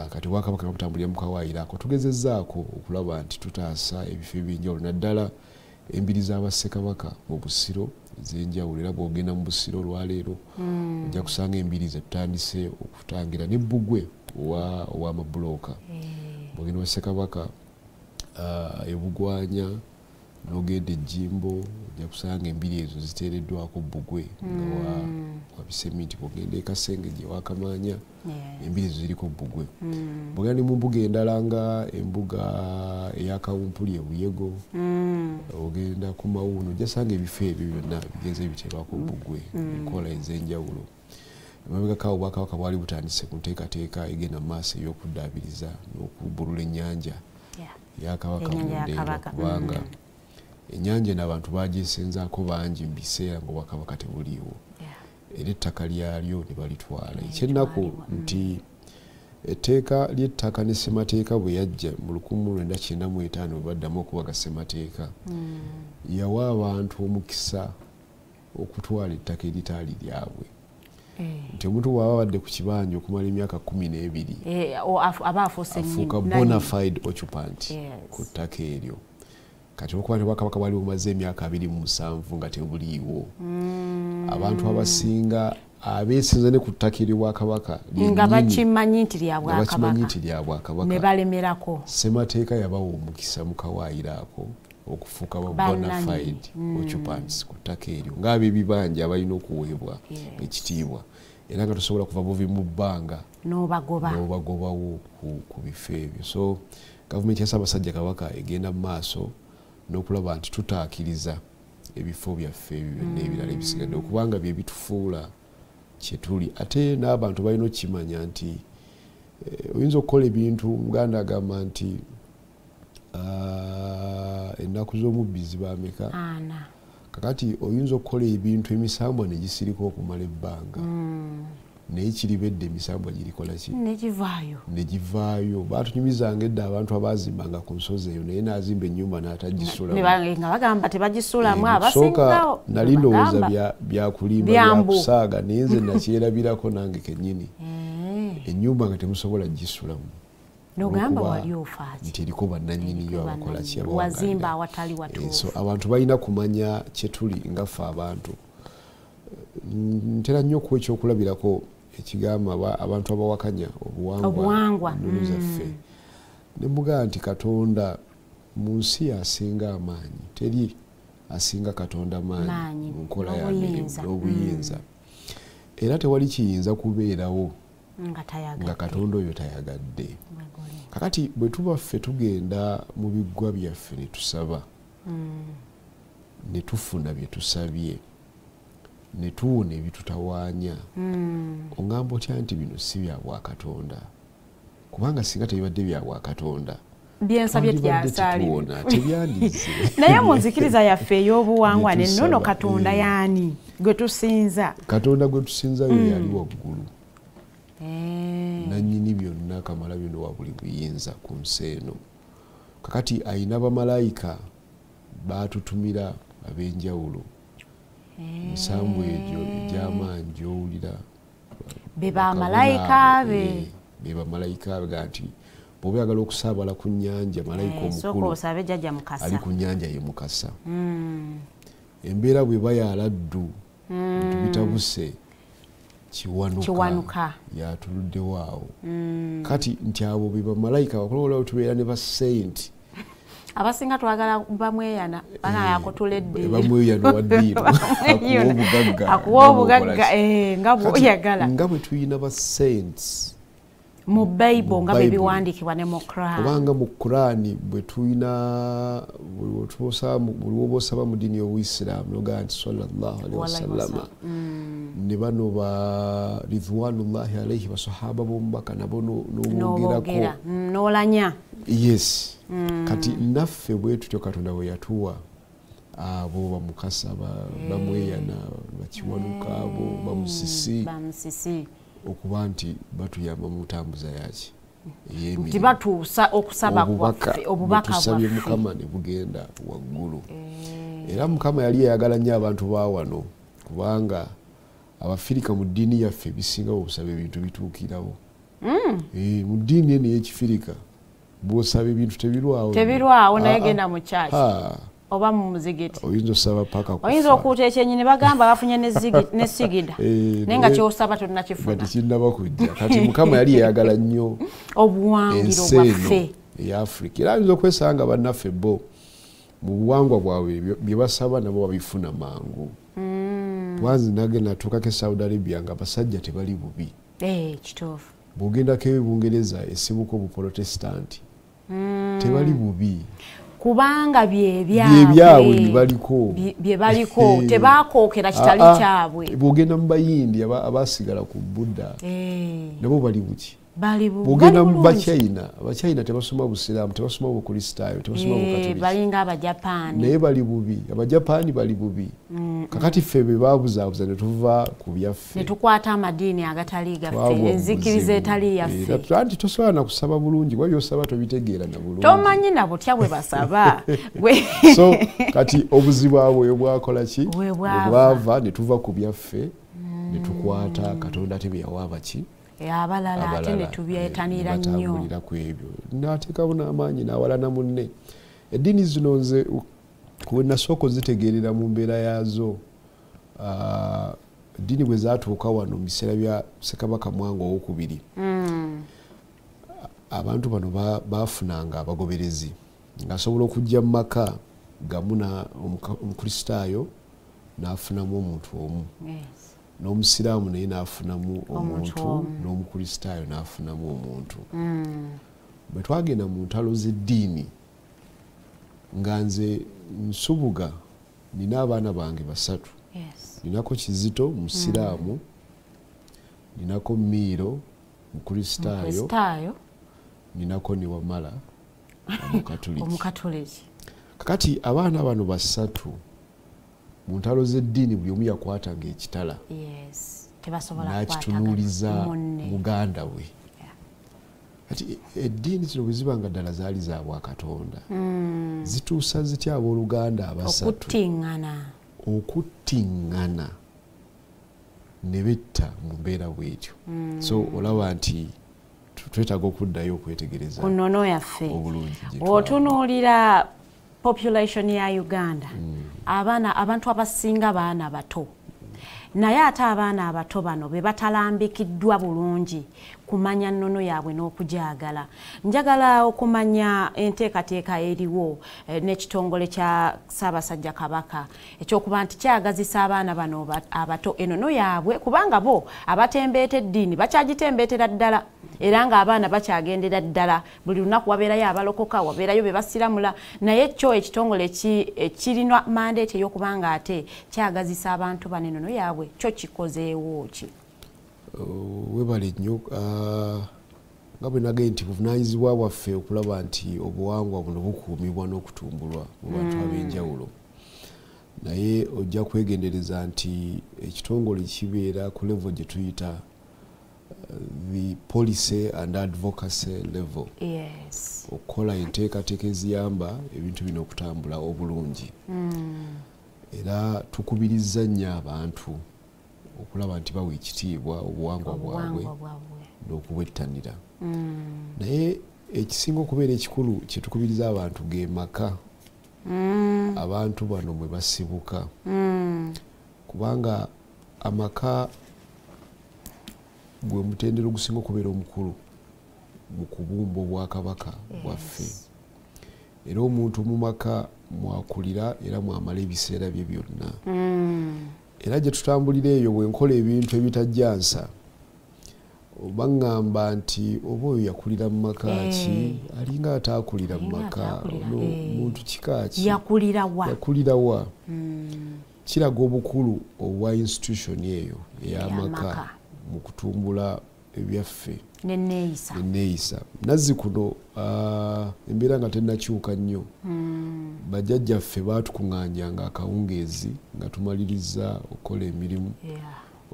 Speaker 6: Kati obwakabaka nga butambulira mu kawaayiro ako, tugezezzaako okulaba nti tutaasa ebifo eby'enjawulo, naddala embiri z'abassekabaka mu Busiro ez'enjawulo. Era bw'ogenda mu Busiro olwaleero ojja kusanga embiri ze tutandise okutangira ne bbugwe ow'amabulooka. Bw'ogenda wa Ssekabaka ebugwanya n'ogenda ejjimbo ojja kusanga embiri ezo ziteereddwako bbugwe nga wa biseminti. Bw'ogenda e Kasengejje ewa Kamaanya embiri ezo ziriko bbugwe. Bw'ogenda ne mu mbuga endala nga embuga eya Kawumpuli e Buyego, ogenda ku Mawuuno ojja kusanga ebifo ebyo byonna bigenze biteerwako bbugwe enkola ez'enjawulo. Emabegako awo obwakabaka bwali butandise ku nteekateeka egenda mu maaso ey'okuddaabiriza n'okubbulula ennyanja ya Kabaka mu Ndeeba, kubanga ennyanja eno abantu bagyesenzaako bangi mu biseera ng'obwakabaka tebuliiwo, era ettaka lyalyo ne balitwala. Ekyennaku nti etteeka ly'ettaka ne ssemateeka bwe yajja mu 1995 bwe baddamu okubaga ssemateeka, yawa abantu omukisa okutwala ettaka eritaali lyabwe. Nti omuntu bw'aba abadde ku kibanja okumala emyaka 12 afuuka bona fide occupant ku ttaka eryo. Kati olwokuba nti obwakabaka bwali bumaze emyaka 27 nga tebuliiwo, abantu abasinga abeesenza ne ku ttaka ery'obwakabaka
Speaker 5: nga bakimanyi nti lya
Speaker 6: bwakabaka
Speaker 5: ne balemerako,
Speaker 6: ssemateeka yabawa omukisa mu kawaayiro ako okufuuka ba bona fide occupants ku ttaka eryo, ng'ab'ebibanja abalina okuweebwa ekitiibwa, era nga tosobola kuva buvi mu bbanga n'obagobawo ku bifo ebyo. So gavumenti ya Ssaabasajja Kabaka egenda mu maaso n'okulaba nti tutaakiriza ebifo byaffe ebyo byonna ebirala ebisigadde, okubanga bye bitufuula kye tuli. Ate n'abantu balina okukimanya nti oyinza okukola ebintu, Muganda agamba nti ennaku z'omubbi ziba mmeka?
Speaker 5: 4.
Speaker 6: Kakati oyinza okukola ebintu emisambwa ne gisirika okumala ebbanga, naye kiribedde emisambwa girikola ki?
Speaker 5: Ne
Speaker 6: givaayo. Baatunyumizanga edda abantu abaazimbanga ku nsozi eyo, naye n'azimba ennyumba n'atagisulamu,
Speaker 5: nga bagamba tebagisulamu. Abasingawo
Speaker 6: nali ndowooza byakulimba byakusaaga, naye nze nakyerabirako nange kennyini, ennyumba nga temusobola gisulamu.
Speaker 5: Nogamba wali ofaaki
Speaker 6: nti eriko bannannyini yo abakola ki,
Speaker 5: wazimba awatali watuufu.
Speaker 6: So abantu balina kumanya kye tuli nga ffe abantu. Ntera nnyo okuwa ekyokulabirako ekigamba abantu abawakanya obuwangwa nnono zaffe. Ne mugamba nti Katonda mu nsi asinga amaanyi, teri asinga Katonda maanyi mu nkola ya mirimu n'obuyinza. Era tewali kiyinza kubeerawo nga Katonda oyo tayagadde. Kakati bwe tuba ffe tugenda mu biggwa byaffe ne tusaba, ne tufuna bye tusabye, ne tuwona ebitutawaanya, ongamba otya nti bino si bya bwakatonda? Kubanga singa tebibadde bya bwakatonda,
Speaker 5: byensabye tebyandize. Naye mu nzikiriza yaffe ey'obuwangwa n'ennono, Katonda yaani gwe tusinza?
Speaker 6: Katonda gwe tusinza yo yali waggulu, nannyini byonna, kamala byonna, wa buli buyinza ku nsi eno. Kakati ayina bamalayika baatutumira ab'enjawulo, emisambu egyo egy'amaanyi gy'owulira
Speaker 5: be bamalayika be,
Speaker 6: be bamalayika be. Ga nti bw'oba oyagala okusaabala ku nnyanja, malayika omukulu ali ku nnyanja ye Mukasa. Embeera bw'eba ya laddu, bintu bitabuse, Kiwanuka yatuluddewo awo. Kati nti abo be bamalayika bakola, tubeera ne ba saint.
Speaker 5: Abasinga twagala bamweyana, bana yakutula eddiiro,
Speaker 6: bamweyana wa ddiiro, akuwa obugagga,
Speaker 5: akuwa obugagga nga bw'oyagala.
Speaker 6: Nga bwe tuyina ba saints
Speaker 5: mu Bible, nga bwe biwandiikibwa ne mu Quran,
Speaker 6: kubanga mu Quran bwe tuyina buli woba osaba mu ddiini y'Obuyisiraamu nogaa nti sallallahu alaihi wasallama, ne bano ba ridwanullahi alaihi, basahaba b'omubaka, nabo n'oboogerako
Speaker 5: n'olanya.
Speaker 6: Yes. Kati naffe bwe tutyo Katonda bwe yatuwa abo bamukasa, bamweyana, bakiwanuka, abo bamusisi, okuba nti batuyamba mu ntambuza yaki
Speaker 5: nti batuusa okusaba kwaffe, obubaka
Speaker 6: bwaffe Mukama ne bugenda waggulu. Era Mukama yali yayagala nnyo abantu ba wano, kubanga Abafirika mu ddiini yaffe bisinga obusaba ebintu bituukirawo. Mu ddiini eno ey'Ekifirika bw'osaba ebintu tebirwawo,
Speaker 5: tebirwawo. Naye genda mu kyaki oba mu muzigiti,
Speaker 6: oyinza osaba paka kufa,
Speaker 5: oyinza okuuta ekyenyi ne bagamba bafunye ne sigida, naye nga kyosaba tonnakifuna,
Speaker 6: nga tekinnaba kujja. Kati Mukama yali yayagala nnyo
Speaker 5: obuwangiro bwaffe
Speaker 6: eya Afrika. Era ayinza okwesanga bannaffe bo mu buwangwa bwabwe bye basaba nabo babifuna mangu. Wanzi nage natuukako e Saudi Arabia nga abasajja tebali bubi.
Speaker 5: Kituufu.
Speaker 6: Bw'ogendako e Bungereza esibuka Obuprotestanti, tebali bubi,
Speaker 5: kubanga
Speaker 6: byebyabwe byebaliko,
Speaker 5: bye baliko, tebakookera kitali kyabwe.
Speaker 6: Bw'ogenda mu Bayindi abasigala ku Buddha, nabo bali buki.
Speaker 5: Bw'ogenda
Speaker 6: mu Bachina, Abachina tebasoma Busiraamu, tebasoma Bukristaayo, tebasoma Bukatoliki,
Speaker 5: balinga Abajapaani,
Speaker 6: naye bali bubi. Abajapaani bali bubi. Kakati ffe be babuzaabuza ne tuva ku byaffe,
Speaker 5: ne tukwata amadiini agatali gaffe, enzikiriza etali yaffe.
Speaker 6: Anti tosobola na kusaba bulungi, kuba by'osaba tobitegeera na bulungi,
Speaker 5: tomanyi na butya bwe basaba.
Speaker 6: So kati obuzibu abwo bwakola ki, bwava ne tuva ku byaffe ne tukwata Katonda ate bye yawa abaki
Speaker 5: abalala, ate ne tubyetanira nnyo
Speaker 6: ku ebyo, n'ateekawo n'amaanyi n'awalana munne. Eddiini zino nze we nasooka ozitegeerera mu mbeera yaazo, eddiini bwe zaatuuka wano mu biseera bya Ssekabaka Mwanga Owokubiri, abantu bano baafunanga abagoberezi, ng'asobola okujja mu maka gamu Omukristaayo n'afunamu omuntu omu, n'Omusiraamu naye n'afunamu omuntu, n'Omukristaayo n'afunamu omuntu. Bwe twagenda mu ntalo z'eddiini, nga nze Nsubuga nina abaana bange basatu, ninako Kizito Musiraamu, ninako Miiro Mukristaayo, ninako Niwamala Omukatoliki. Kakati abaana bano basatu mu ntalo z'eddiini buli omu yakwatanga ekitala n'akitunuuliza muganda we. Kati eddiini zino bwe ziba nga ddala zaali za bwakatonda, zituusa zitya abooluganda abasatu okuttiŋŋana ne betta mu mbeera bw'etyo? So olaba nti Twetaaga okuddayo okwetegereza
Speaker 5: ku nnono yaffe.
Speaker 6: Obulungi gye twava.
Speaker 5: Otunuulira population ya Uganda, abaana, abantu abasinga baana bato, naye ate abaana abato bano be batalambikiddwa bulungi kumanya nnono yaabwe n'okugyagala. Njagala okumanya enteekateeka eriwo n'ekitongole kya Ssaabasajja Kabaka ekyokuba nti kyagazisa abaana bano abato ennono yaabwe, kubanga bo abatembeeta eddiini bakyagitembeetera ddala, era ng'abaana bakyagendera ddala. Buli lunaku wabeerayo abalokoka, wabeerayo be basiramula, naye kyo ekitongole ekirina mandate ey'okuba nga ate kyagazisa abantu bano ennono yaabwe, kyo kikozeewo ki?
Speaker 6: Webale nnyo. Nga bwe nagambye nti buvunaanyizibwa bwaffe okulaba nti obuwangwa buno bukuumibwa n'okutumbulwa mu bantu ab'enjawulo, naye ojja kwegendereza nti ekitongole kibeera ku level gye tuyita the policy and advocacy level, okukola enteekateeka eziyamba ebintu bino okutambula obulungi. Era tukubiriza nnyo abantu okulaba nti bawa ekitiibwa obuwangwa bwabwe
Speaker 5: obuwangwa bwabwe
Speaker 6: n'okubwettanira. Naye ekisinga okubeera ekikulu kye tukubiriza abantu ge maka abantu bano mwe basibuka, kubanga amaka gwe mutendera ogusinga okubeera omukulu mu kubumba obwakabaka bwaffe. Era omuntu mu maka mwakulira era mwamala ebiseera bye byonna. Era gye tutambulira eyo, bwe nkola ebintu ebitajjansa, oba ŋŋamba nti oba oyo yakulira mu maka ki, alinga ataakulira mu
Speaker 5: Alinga
Speaker 6: maka,
Speaker 5: ataakulira,
Speaker 6: ono muntu kika ki,
Speaker 5: yakulira wa,
Speaker 6: yakulira wa. Kiraga obukulu obwa institution eyo ey'amaka
Speaker 5: Ey'amaka.
Speaker 6: mu kutumbula ebyaffe
Speaker 5: Neneeyisa.
Speaker 6: Neneeyisa. Nazzi kuno embeera nga tennakyuka nnyo, bajjajjaffe baatukuŋŋaanyanga akawungeezi nga tumaliriza okukola emirimu.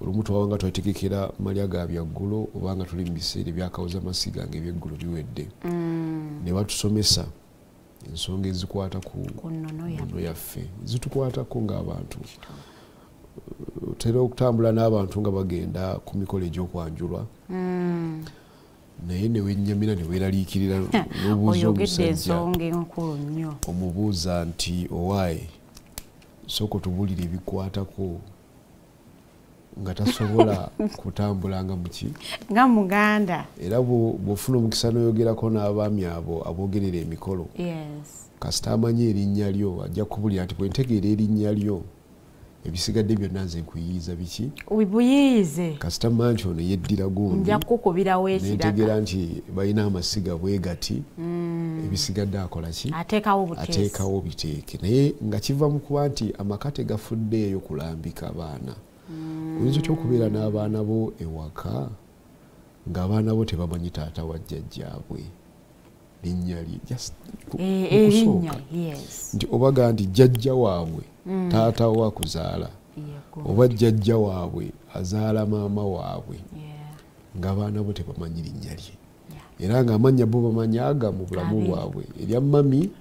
Speaker 6: Olumu twabanga twetegekera malya ga byaggulo oba nga tuli mu biseera ebyakawuza masiga nga ebyeggulo biwedde, ne batusomesa ensonga ezikwata ku
Speaker 5: Ku nnono yaffe.
Speaker 6: Nnono yaffe zitukwatako ng'abantu. Otera okutambula n'abantu nga bagenda ku mikolo egy'okwanjulwa, naye ne wennyamira ne weeraliikirira n'obuuza
Speaker 5: Oyogedde
Speaker 6: omusajja,
Speaker 5: ensonga enkulu nnyo.
Speaker 6: Omubuuza nti, "Owaaye, sooka otubuulire ebikwatako," nga tasobola kutambula nga muki
Speaker 5: nga Muganda.
Speaker 6: Era bw'ofuna omukisa n'oyogerako n'abaami abo aboogerera emikolo, kasita amanyi erinnya lyo ajja kubulira nti, "Bwe ntegeera erinnya lyo, ebisigadde byonna nze nkuyiiza biki?"
Speaker 5: Buyiize.
Speaker 6: Kasita mmanyi nti ono yeddira gundi,
Speaker 5: Nja kukubirawo ekiraka.
Speaker 6: Nentegeera nti balina amasiga bwe gati, ebisigadde akola ki?
Speaker 5: Ateekawo buteesi.
Speaker 6: Ateekawo biteeke. Naye nga kiva mu kuba nti amaka tegafuddeeyo kulambika baana. Oyinza otya okubeera n'abaana bo ewaka ng'abaana bo tebamanyi taata wa jjajjaabwe linnya lye? Just mu
Speaker 5: Erinnya.
Speaker 6: kusooka. Nti obaga nti jjajja waabwe taata we akuzaala, oba jjajja waabwe azaala maama waabwe, ng'abaana bo tebamanyi linnya lye, era ng'amannya bo bamanyi aga mu bulamu
Speaker 5: Abiri.
Speaker 6: bwabwe, erya mummy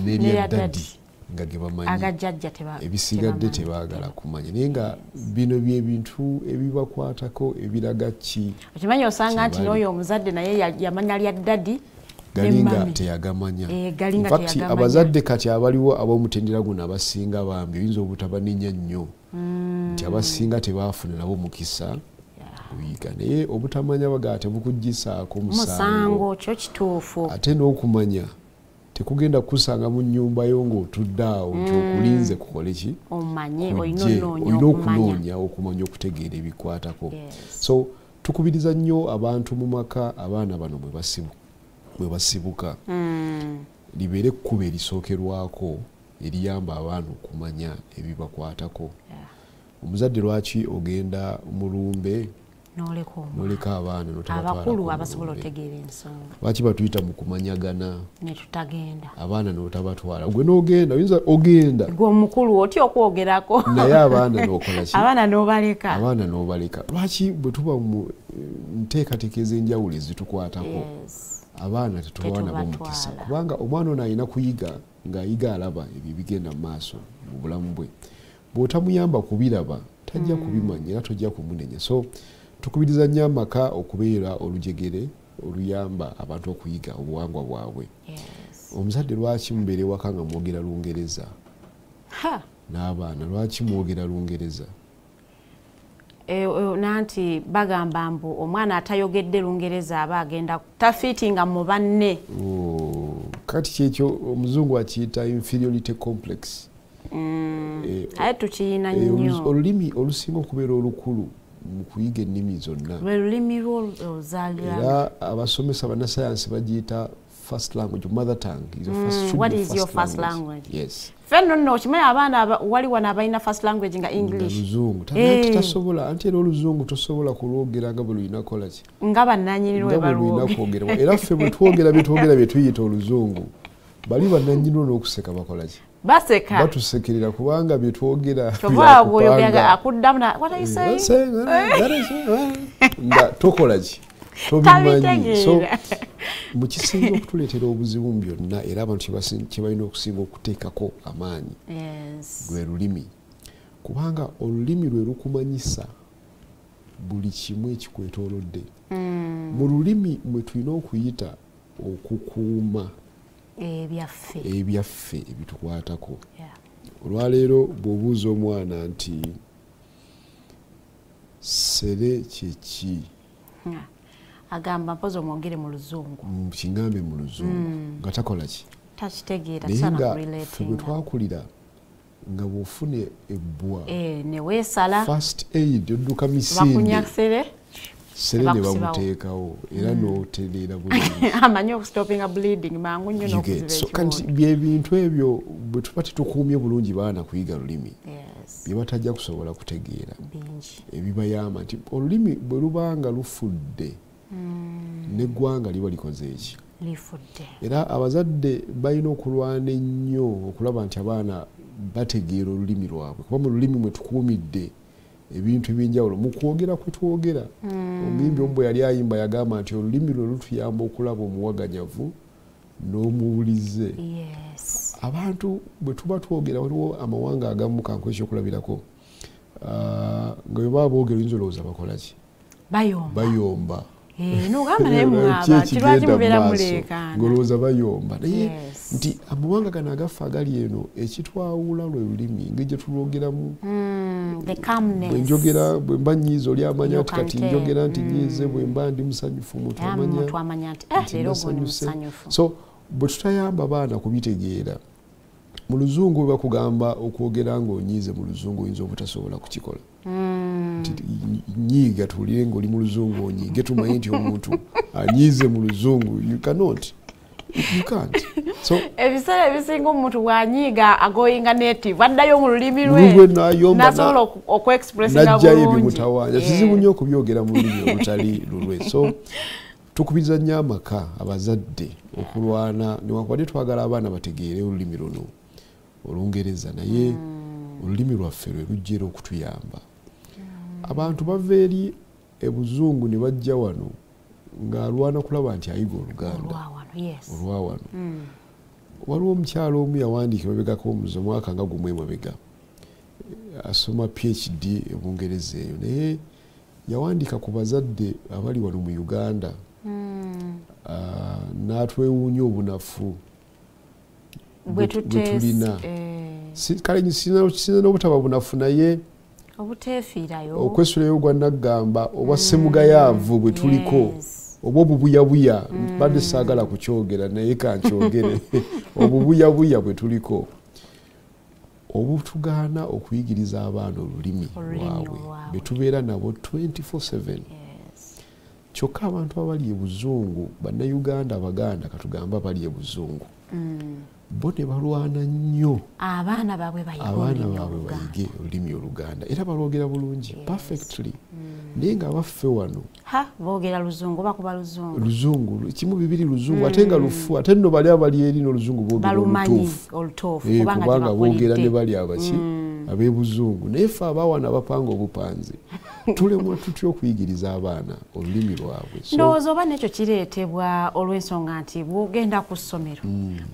Speaker 6: n'erya
Speaker 5: N'erya
Speaker 6: daddy
Speaker 5: daddy.
Speaker 6: nga ge bamanyi.
Speaker 5: Agajjajja
Speaker 6: Ebisigadde
Speaker 5: tebamanyi.
Speaker 6: Tebaagala kumanya, naye nga bino byebintu ebibakwatako ebiraga ki
Speaker 5: Okimanyi, osanga nti
Speaker 6: kyebali.
Speaker 5: n'oyo omuzadde naye yamanya lya daddy
Speaker 6: Gali nga
Speaker 5: ne mummy.
Speaker 6: teyagamanya.
Speaker 5: Gali nga
Speaker 6: In fact,
Speaker 5: teyagamanya.
Speaker 6: abazadde kati abaliwo ab'omutendera guno abasinga bambi oyinza obutabanenya nnyo nti abasinga tebaafuna nabo mukisa kuyiga, naye obutamanya bagaa tebukuggisaako musango.
Speaker 5: Musango, kyo kituufu.
Speaker 6: Ate n'okumanya tekugenda kukusanga mu nnyumba yo ng'otudde awo nti okulinze kukole ki?
Speaker 5: Omanye, olina
Speaker 6: Kujje,
Speaker 5: onoonya
Speaker 6: olina
Speaker 5: okumanya.
Speaker 6: okunoonya okumanya, okutegeera ebikwatako. So tukubiriza nnyo abantu mu maka abaana bano mwe basibuka, libeere ekkubo erisookerwako eriyamba abaana okumanya ebibakwatako. Omuzadde lwaki ogenda mu lumbe
Speaker 5: N'oleka omwana?
Speaker 6: N'oleka abaana n'otabatwalako
Speaker 5: Abakulu
Speaker 6: mu
Speaker 5: abasobola
Speaker 6: lumbe?
Speaker 5: otegeera ensonga.
Speaker 6: Lwaki batuyita mu kumanyagana
Speaker 5: Ne tutagenda?
Speaker 6: Abaana n'otabatwala, gwe n'ogenda, oyinza ogenda.
Speaker 5: Gwe omukulu otya okwogerako?
Speaker 6: Naye abaana n'okola ki?
Speaker 5: Abaana n'obaleka.
Speaker 6: Abaana n'obaleka lwaki? Bwe tuba mu nteekateeka ez'enjawulo ezitukwatako, abaana tetubawa nabo mukisa,
Speaker 5: Tetubatwala.
Speaker 6: kubanga omwana ono alina kuyiga ng'ayiga alaba ebyo ebigenda mu maaso mu bulamu bwe. Bw'otamuyamba kubiraba, tajja kubimanya era tojja kumunenya. So tukubiriza nnyo amaka okubeera olujegere. oluyamba abantu okuyiga obuwangwa bwabwe. Omuzadde lwaki mubeere waka nga mwogera Lungereza? N'abaana lwaki mwogera Lungereza?
Speaker 5: Nanti bagamba mbu omwana atayogedde Lungereza aba agenda tafiitinga mu banne.
Speaker 6: Kati kyekyo omuzungu akiyita inferiority complex.
Speaker 5: Aye tukiyina nnyo.
Speaker 6: Olulimi olusinga okubeera olukulu mu kuyiga ennimi zonna
Speaker 5: lwe lulimi lw'ozaalira.
Speaker 6: Era abasomesa bannasayansi bagiyita first language, mother tongue is your first,
Speaker 5: what is your first language?
Speaker 6: Yes.
Speaker 5: Fenno nno okimanyi abaana wali wano abalina first language nga English.
Speaker 6: Luzungu. Tanti tasobola, anti era oluzungu tosobola kulwogera nga bwe lulina kukola ki?
Speaker 5: Nga bannannyini lwe balwogera.
Speaker 6: Era ffe bwe twogera bye twogera bye tuyita oluzungu, bali bannannyini lwo n'okuseka bakola ki?
Speaker 5: Baseka.
Speaker 6: Batusekerera kubanga bye twogera.
Speaker 5: Kyova bw'oyogera akuddamu na what are you saying?
Speaker 6: Nga tokola ki? Tobimanyi. So mu kisinga okutuleetera obuzibu mu byonna era abantu kye balina okusinga okuteekako amaanyi lwe lulimi, kubanga olulimi lwe lukumanyisa buli kimu ekikwetoolodde. Mu lulimi mwe tulina okuyita okukuuma ebyaffe ebitukwatako. Olwaleero bw'obuuza omwana nti sere kye ki?
Speaker 5: Agamba mpozi omwogere mu Luzungu.
Speaker 6: Kingambe mu Luzungu. Nga takola ki?
Speaker 5: Takitegeera, tasaana kurelatinga.
Speaker 6: Bwe twakulira nga bw'ofuna ebbwa.
Speaker 5: Ne weesala.
Speaker 6: First aid odduka misinde.
Speaker 5: Bakunya sere.
Speaker 6: Sere ne bamuteekawo era n'otereera bulungi.
Speaker 5: Amanyi okustopinga bleeding mangu nnyo n'okuziba
Speaker 6: ekiwundu. So kati bye bintu ebyo bwe tuba tetukuumye bulungi baana kuyiga lulimi. Bye batajja kusobola kutegeera.
Speaker 5: Bingi.
Speaker 6: Ebibayamba nti olulimi bwe lubanga lufudde n'eggwanga liba likoze eki?
Speaker 5: Lifudde.
Speaker 6: Era abazadde balina okulwana ennyo okulaba nti abaana bategeera olulimi lwabwe, kuba mu lulimi mwe tukuumidde ebintu ebyenjawulo mu kwogera kwe twogera. Omuyimbi omu bwe yali ayimba yagamba nti olulimi lwe lutuyamba okulaba omuwaganyavu n'omuwulize. Abantu bwe tuba twogera waliwo amawanga agamu kankuwe ekyokulabirako nga bwe baba boogera oyinza olowooza bakola ki? Bayomba.
Speaker 5: N'ogamba naye mwaba lwaki mubeera muleekaana?
Speaker 6: Ng'olowooza bayomba. Naye nti amawanga gano agaffe agali eno ekitwawula lwe lulimi engeri gye tulwogeramu. Bwe njogera bwe mba nnyiize oli amanya nti kati njogera nti nnyiize, bwe mba ndi musanyufu omuntu amanya
Speaker 5: nti nasanyuse.
Speaker 6: So bwe tutayamba baana kubitegeera, mu Luzungu bwe bakugamba okwogera ng'onyiize mu Luzungu oyinza obutasobola kukikola. Nyiiga tuwulire ng'oli mu Luzungu onyiige tumanye nti omuntu anyiize mu Luzungu. You cannot. You can't. So
Speaker 5: ebiseera ebisinga omuntu bw'anyiiga agoyinga native addayo mu lulimi lwe n'asobola okuexpressinga
Speaker 6: n'aggyayo
Speaker 5: bulungi.
Speaker 6: Ebimutawaanya. Kizibu nnyo okubyogera mu lulimi olutali lulwe. So tukubiriza nnyo amaka abazadde okulwana newankubadde twagala abaana bategeere olulimi luno Olungereza, naye olulimi lwaffe lwe lujja era okutuyamba. Abantu bava eri ebuzungu ne bajja wano ng'alwana kulaba nti ayiga Oluganda olwa wano. Waliwo omukyala omu yawandiika emabegako omwaka nga gumu emabega, asoma PhD e Bungereza eyo, naye yawandiika ku bazadde abali wano mu Uganda n'atwewuunya obunafu bwe tulina. Kale sina n'obutaba bunafu naye
Speaker 5: obuteefiirayo
Speaker 6: okwesulayo gwa naggamba obwa ssemugayaavu bwe tuliko oba obubuyabuya, mbadde saagala kukyogera naye kankyogere, obubuyabuya bwe tuliko obutugaana okuyigiriza abaana olulimi lwabwe be tubeera nabo 24/7. Kyokka abantu abali e Buzungu, Bannayuganda Abaganda katugambe abali e Buzungu, bo ne balwana nnyo
Speaker 5: abaana baabwe
Speaker 6: bayige olulimi Oluganda era balwogera bulungi perfectly. Naye nga abaffe wano
Speaker 5: boogera Luzungu, bakuba Luzungu
Speaker 6: Luzungu kimu bibiri Luzungu ate nga lufu, ate nno bali abali eri n'Oluzungu boogera olutuufu kubanga boogera ne bali abaki ab'ebuzungu. Naye ffe abawana abapanga obupanzi tulemwa tutya okuyigiriza abaana olulimi lwabwe.
Speaker 5: Ndowooza oba n'ekyo kireetebwa olw'ensonga nti bw'ogenda ku ssomero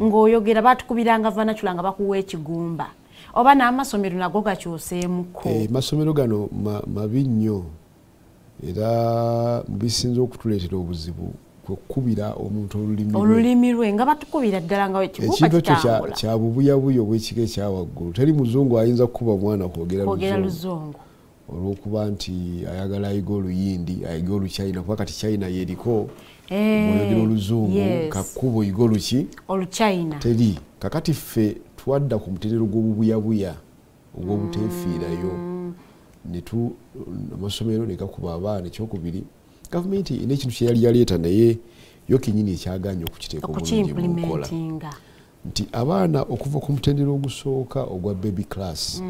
Speaker 5: ng'oyogera batukubiranga vernacular nga bakuwa ekigumba, oba n'amasomero nago gakyuseemuko.
Speaker 6: Amasomero gano mabi nnyo era bisinze okutuleetera obuzibu Kwekubira omuntu
Speaker 5: olulimi lwe nga batukubira ddala nga
Speaker 6: ekintu ekyo kya bubuyabuya obw'ekika ekya waggulu. Teri muzungu ayinza kukuba mwana kwogera
Speaker 5: luzungu
Speaker 6: olw'okuba nti ayagala ayiga oluyindi, ayiga oluchina, kuba kati China yeriko bw'oyogera oluzungu kakuba oyiga oluki
Speaker 5: oluchina
Speaker 6: teri. Kakati ffe twadda ku mutendera gw'obubuyabuya ogw'obuteefiirayo ne amasomero ne gakuba abaana. Ekyokubiri, gavumenti erina ekintu kye yali yaleeta naye yo kennyini ekyagaanye okukiteeka obulungi mu nkola, nti abaana okuva ku mutendera ogusooka ogwa baby class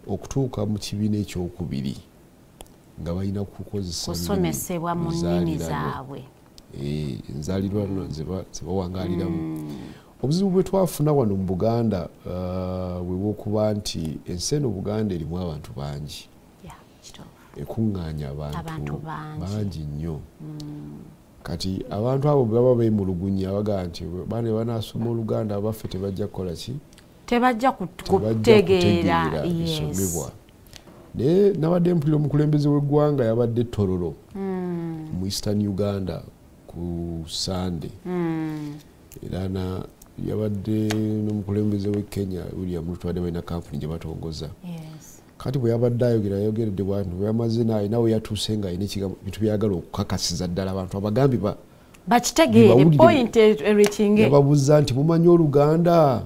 Speaker 6: okutuuka mu kibiina ekyokubiri nga balina kukozesa
Speaker 5: kusomesebwa mu nnimi zaabwe
Speaker 6: enzaalirwano ze bawangaaliramu. Obuzibu bwe twafuna wano mu Buganda bwe bw'okuba nti ensi eno Buganda erimu abantu bangi, ekuŋŋaanya abantu bangi nnyo. Kati abantu abo baba beemulugunya bagamba nti baana banaasoma Oluganda abaffe tebajja kukola ki?
Speaker 5: Tebajja kutegeera
Speaker 6: bisomebwa. Naye nabadde mpulira omukulembeze w'eggwanga yabadde Tororo mu Eastern Uganda ku Sunday, era yabadde n'omukulembeze w'e Kenya William Ruto, badde balina kampuni gye batongoza. Kati bwe yabadde ayogera yayogeredde bw'ati, bwe yamaze naye we yatuuse nga alina ebintu by'ayagala okukakasiza ddala abantu abagambi
Speaker 5: bakitegeere point erikinge.
Speaker 6: Yababuuza nti mumanyi Oluganda?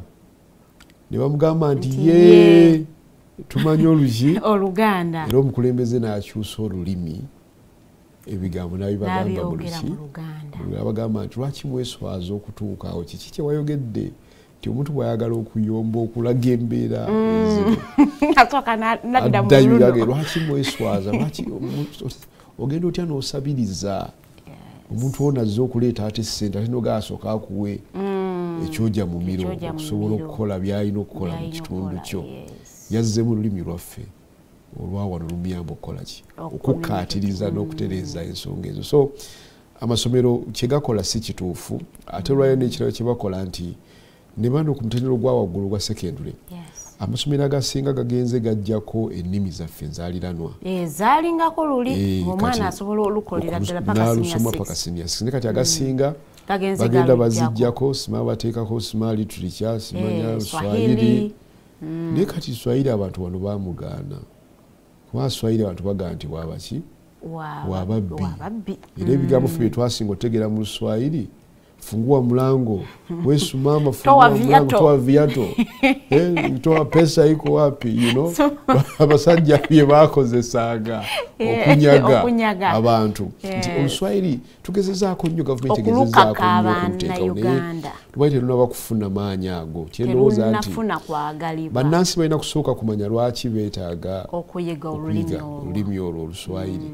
Speaker 6: Ne bamugamba nti ye tumanyi oluki
Speaker 5: Oluganda.
Speaker 6: Era omukulembeze n'akyusa olulimi, ebigambo n'abibagamba mu luki. Abagamba nti lwaki mweswaza okutuuka awo? Kiki kye wayogedde? Nti omuntu bw'ayagala okuyomba okulaga embeera enzibu addayo, lwaki mweswaza? Lwaki ogenda otya n'osabiriza omuntu ono azze okuleeta ate ssente ate n'ogaasooka akuwe ekyoja mumiro okusobola okukola by'alina okukola mu kitundu kyo? Yazzemu olulimi lwaffe olwa wano lumuyamba okukola ki? Okukkaatiriza n'okutereeza ensonga ezo. So amasomero kye gakola si kituufu. Ate olwayo n'ekirala kye bakola nti ne bano ku mutendera ogwa waggulu gwa secondary, amasomero agasinga gagenze gajjako ennimi zaffe enzaaliranwa.
Speaker 5: Zaalingako luli omwana asobola olukolera ddala paka
Speaker 6: senior six. Naye kati agasinga bagenda bazijjako, sima bateekako sima literature, simanya Swahili. Naye kati Swahili abantu wano bamugaana, kuba Swahili abantu bagamba nti wabaki? Wababbi. Era ebigambo ffe bye twasinga otegeera mu Luswahili, fungua mlango, wesu mama, fungua mlango, toa viato, toa pesa iko wapi, you know? Abasajja bye bakozesanga okunyaga abantu. Nti Oluswahili tugezezaako nnyo, gavumenti egezezaako nnyo okuluteekawo, naye lwali terunaba kufuna maanyi ago. Kyendowooza nti bannansi balina kusooka kumanya lwaki beetaaga
Speaker 5: okuyiga
Speaker 6: olulimi olwo Oluswahili.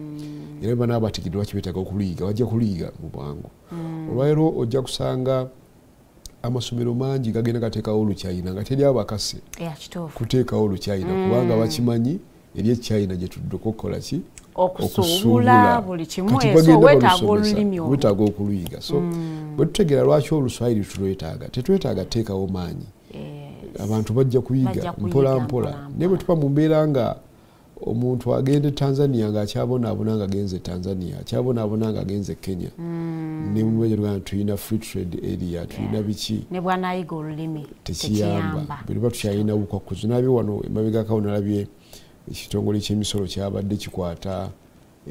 Speaker 6: Era banaaba bategedde lwaki beetaaga okuluyiga, bajja kuluyiga mu bwangu. Olwaleero ojja kusanga amasomero mangi gagenda gateekawo Oluchina nga teri abakase kuteekawo Oluchina, kubanga bakimanyi eri Echina gye tuddeko okukola ki?
Speaker 5: Okusuubula buli kimu. So weetaaga olulimi olwo,
Speaker 6: weetaaga okuluyiga. So bwe tutegeera lwaki Oluswahili tulwetaaga, tetwetaaga teekawo maanyi, abantu bajja kuyiga mpola mpola. Naye bwe tuba mu mbeera nga omuntu agenda e Tanzania ng'akyabonaabona ng'agenze Tanzania, akyabonaabona ng'agenze Kenya, ne mu tulina free trade area, tulina biki,
Speaker 5: ne bw'anaayiga olulimi
Speaker 6: tekiyamba. Bwe tuba tukyalina obukwakuzi. Nalabye wano emabegako nalabye ekitongole ky'emisolo kyabadde kikwata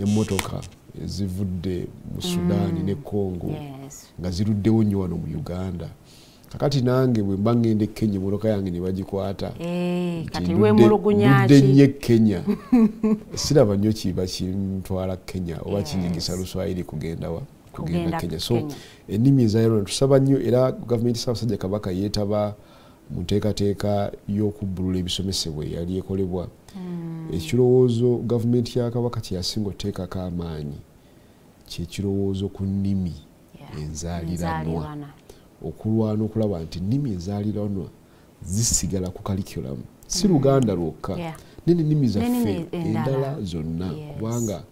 Speaker 6: emmotoka ezivudde mu Sudan ne Congo nga ziruddewo nnyo wano mu Uganda. Kakati nange bwe mba ngenda e Kenya emmotoka yange ne bagikwata,
Speaker 5: kati weemulugunya
Speaker 6: ki? Nnyo e Kenya siraba nnyo kiba kintwala Kenya oba kinyigisa Luswahili kugenda wa? Kugenda Kenya. So ennimi enzaaliranwa tusaba nnyo, era gavumenti Ssaabasajja Kabaka yeetaba mu nteekateeka y'okubbulula ebisomesebwa eyali ekolebwa. Ekirowoozo gavumenti ya Kabaka kye yasinga okuteekako amaanyi kyekirowoozo ku nnimi enzaaliranwa, okulwana okulaba nti ennimi enzaaliranwa zisigala ku curriculum, si Luganda lwokka, n'ennimi zaffe endala zonna, kubanga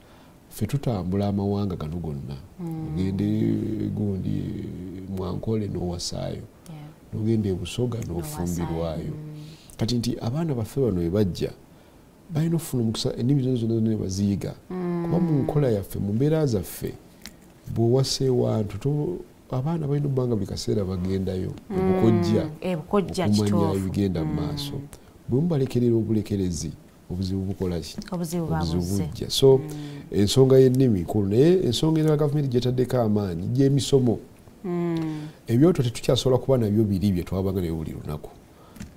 Speaker 6: ffe tutambula amawanga gano gonna. Ogende gundi Mwankole n'owasaayo, n'ogenda e Busoga n'ofumbirwayo. Kati nti abaana baffe bano bwe bajja balina okufuna omukisa ennimi zonna zonna ne baziyiga, kuba mu nkola yaffe, mu mbeera zaffe, Bw'owasa ewantu, abaana balina obbanga buli kaseera bagendayo ebukojja, okumanya ebigenda mu maaso. Bwe mubalekerera obulekerezi, obuzibu bukola ki?
Speaker 5: Obuzibu
Speaker 6: bujja. So ensonga y'ennimi nkulu, naye ensonga endala gavumenti gyetaddeko amaanyi gy'emisomo. Ebyoto tetukyasobola kuba nabyo biri bye twabanga nabyo buli lunaku,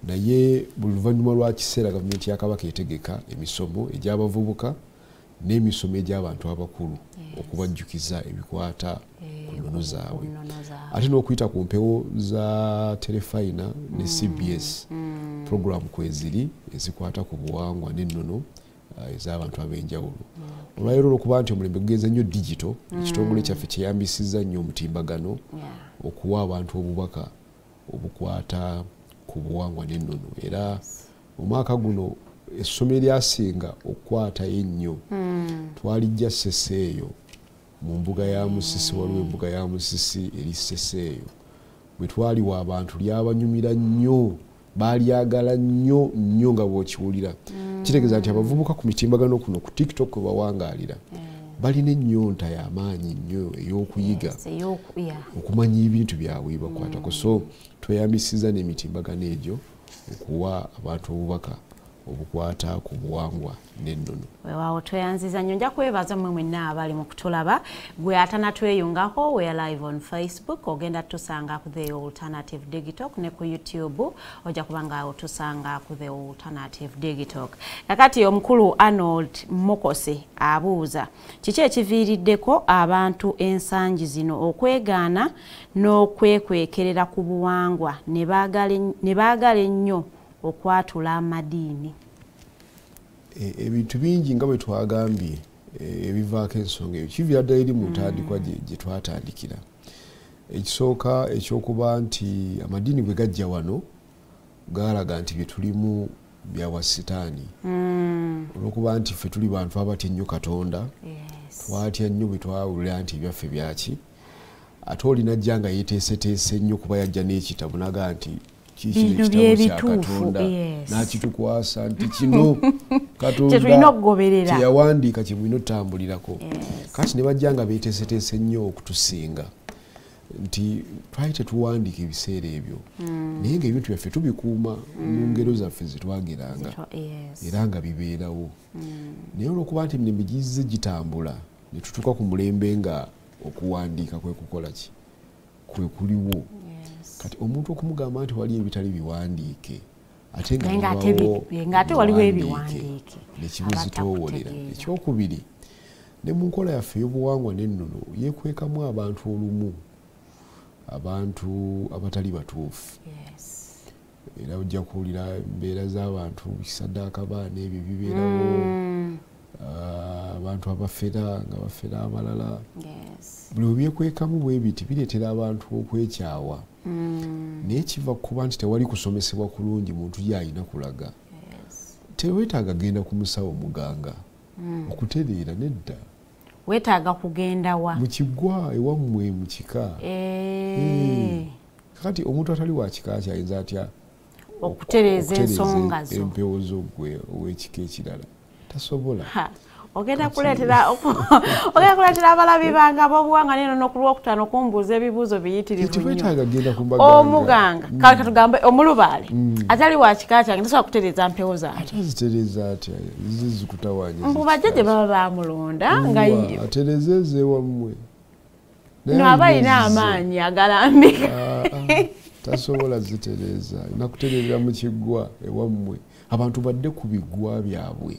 Speaker 6: naye buli luvannyuma lwa kiseera gavumenti ya Kabaka etegeka emisomo egy'abavubuka n'emisomo egy'abantu abakulu okubajjukiza ebikwata ku nnono zaabwe, ate n'okuyita ku mpewo za Terefayina ne CBS program kweziri ezikwata ku buwangwa n'ennono ez'abantu ab'enjawulo. Olwaleero olwokuba nti omulembe gugenze nnyo digito, ekitongole kyaffe kyeyambisizza nnyo omutimbagano okuwa abantu obubaka obukwata ku buwangwa n'ennono. Era omwaka guno essomero eryasinga okukwatayo ennyo twalijja Ssese eyo mu mbuga ya Musisi, waliwo embuga ya Musisi eri Ssese eyo. Bwe twaliwa abantu lyabanyumira nnyo, balyagala nnyo nnyo nga bw'okiwulira. Kitegeeza nti abavubuka ku mitimbagano kuno ku TikTok kwe bawangaalira balina ennyonta y'amaanyi nnyo ey'okuyiga okumanya ebintu byabwe ebibakwatako. So tweyambisizza n'emitimbagano egyo okuwa abantu obubaka obukwata ku buwangwa n'ennono.
Speaker 5: Weewaawo, tweyanziza nnyo. Nja kwebaza mmwe mwenna abali mu kutulaba. Gwe atanatweyungako, we are live on Facebook, ogenda tusanga ku The Alternative Digital, ne ku YouTube ojja kuba nga otusanga ku The Alternative Digital. Kakati omukulu Arnold Mukose abuuza, kiki ekiviiriddeko abantu ensangi zino okwegaana n'okwekwekerera ku buwangwa ne baagala ennyo okwatula amadiini?
Speaker 6: Ebintu bingi nga bwe twagambye ebivaako ensonga eyo kiviira ddala eri mu ntandikwa gye twatandikira. Ekisooka ekyokuba nti amadiini bwe gajja wano gaalaga nti bye tulimu bya wasitaani, olwokuba nti ffe tuli bantu abatya ennyo Katonda, twatya nnyo bwe twawulira nti ebyaffe byaki. Ate olina ajja nga yeeteeseteese nnyo kuba yajja n'ekitabo n'agamba nti
Speaker 5: bino byebituufu,
Speaker 6: n'akitukwasa nti kino Katonda kyeyawandiika kye mulina otutambulirako. Kati ne bajja nga beeteeseteese nnyo okutusinga nti twali tetuwandiika ebiseera ebyo, naye ng'ebintu byaffe tubikuuma mu ngero zaffe ze twageranga era nga bibeerawo. Naye olwokuba nti emirembe gizze gitambula ne tutuuka ku mulembe nga okuwandiika kwe kukola ki, kwe kuliwo. Kati omuntu okumugamba nti waliyo ebitali biwandiike ate
Speaker 5: nga waliwo ebiwandiike
Speaker 6: nekimuzitoowolera. Ekyokubiri, ne mu nkola yaffe ey'obuwangwa n'ennono yeekwekamu abantu olumu, abantu abatali batuufu. Era ojja kuwulira embeera z'abantu kisaddaaka baana ebyo bibeerawo, abantu abafera nga bafera abalala. Buli bwe byekwekamu bwe biti bireetera abantu okwekyawa. Naye kiva kuba nti tewali kusomesebwa kulungi muntu gy'alina kulaga. Teweetaaga genda ku musawo muganga okutereera, nedda.
Speaker 5: Weetaaga kugenda wa?
Speaker 6: Mu kiggwa ewammwe mu kika. Kakati omuntu atali wa kika kye ayinza atya
Speaker 5: okutereeza ensonga zo,
Speaker 6: empewo zo ggwe ow'ekika ekirala? Tasobola.
Speaker 5: Ogenda kuleetera abalabi bange ab'obuwangwa n'ennono ku Lwokutaano okumbuuza ebibuuzo biyitirivu nnyo. Omuganga, kale katugambe omulubaale atali wa kika kyange tasobola kutereeza mpewo zange.
Speaker 6: Ate azitereeza atya? Zize zikutawaanya.
Speaker 5: Mbu bajjajja baba baamulonda nga
Speaker 6: atereeze ezeewammwe.
Speaker 5: No, aba alina amaanyi agalambika.
Speaker 6: Tasobola zitereeza, alina kutereerera mu kiggwa ewammwe. Abantu badde ku biggwa byabwe.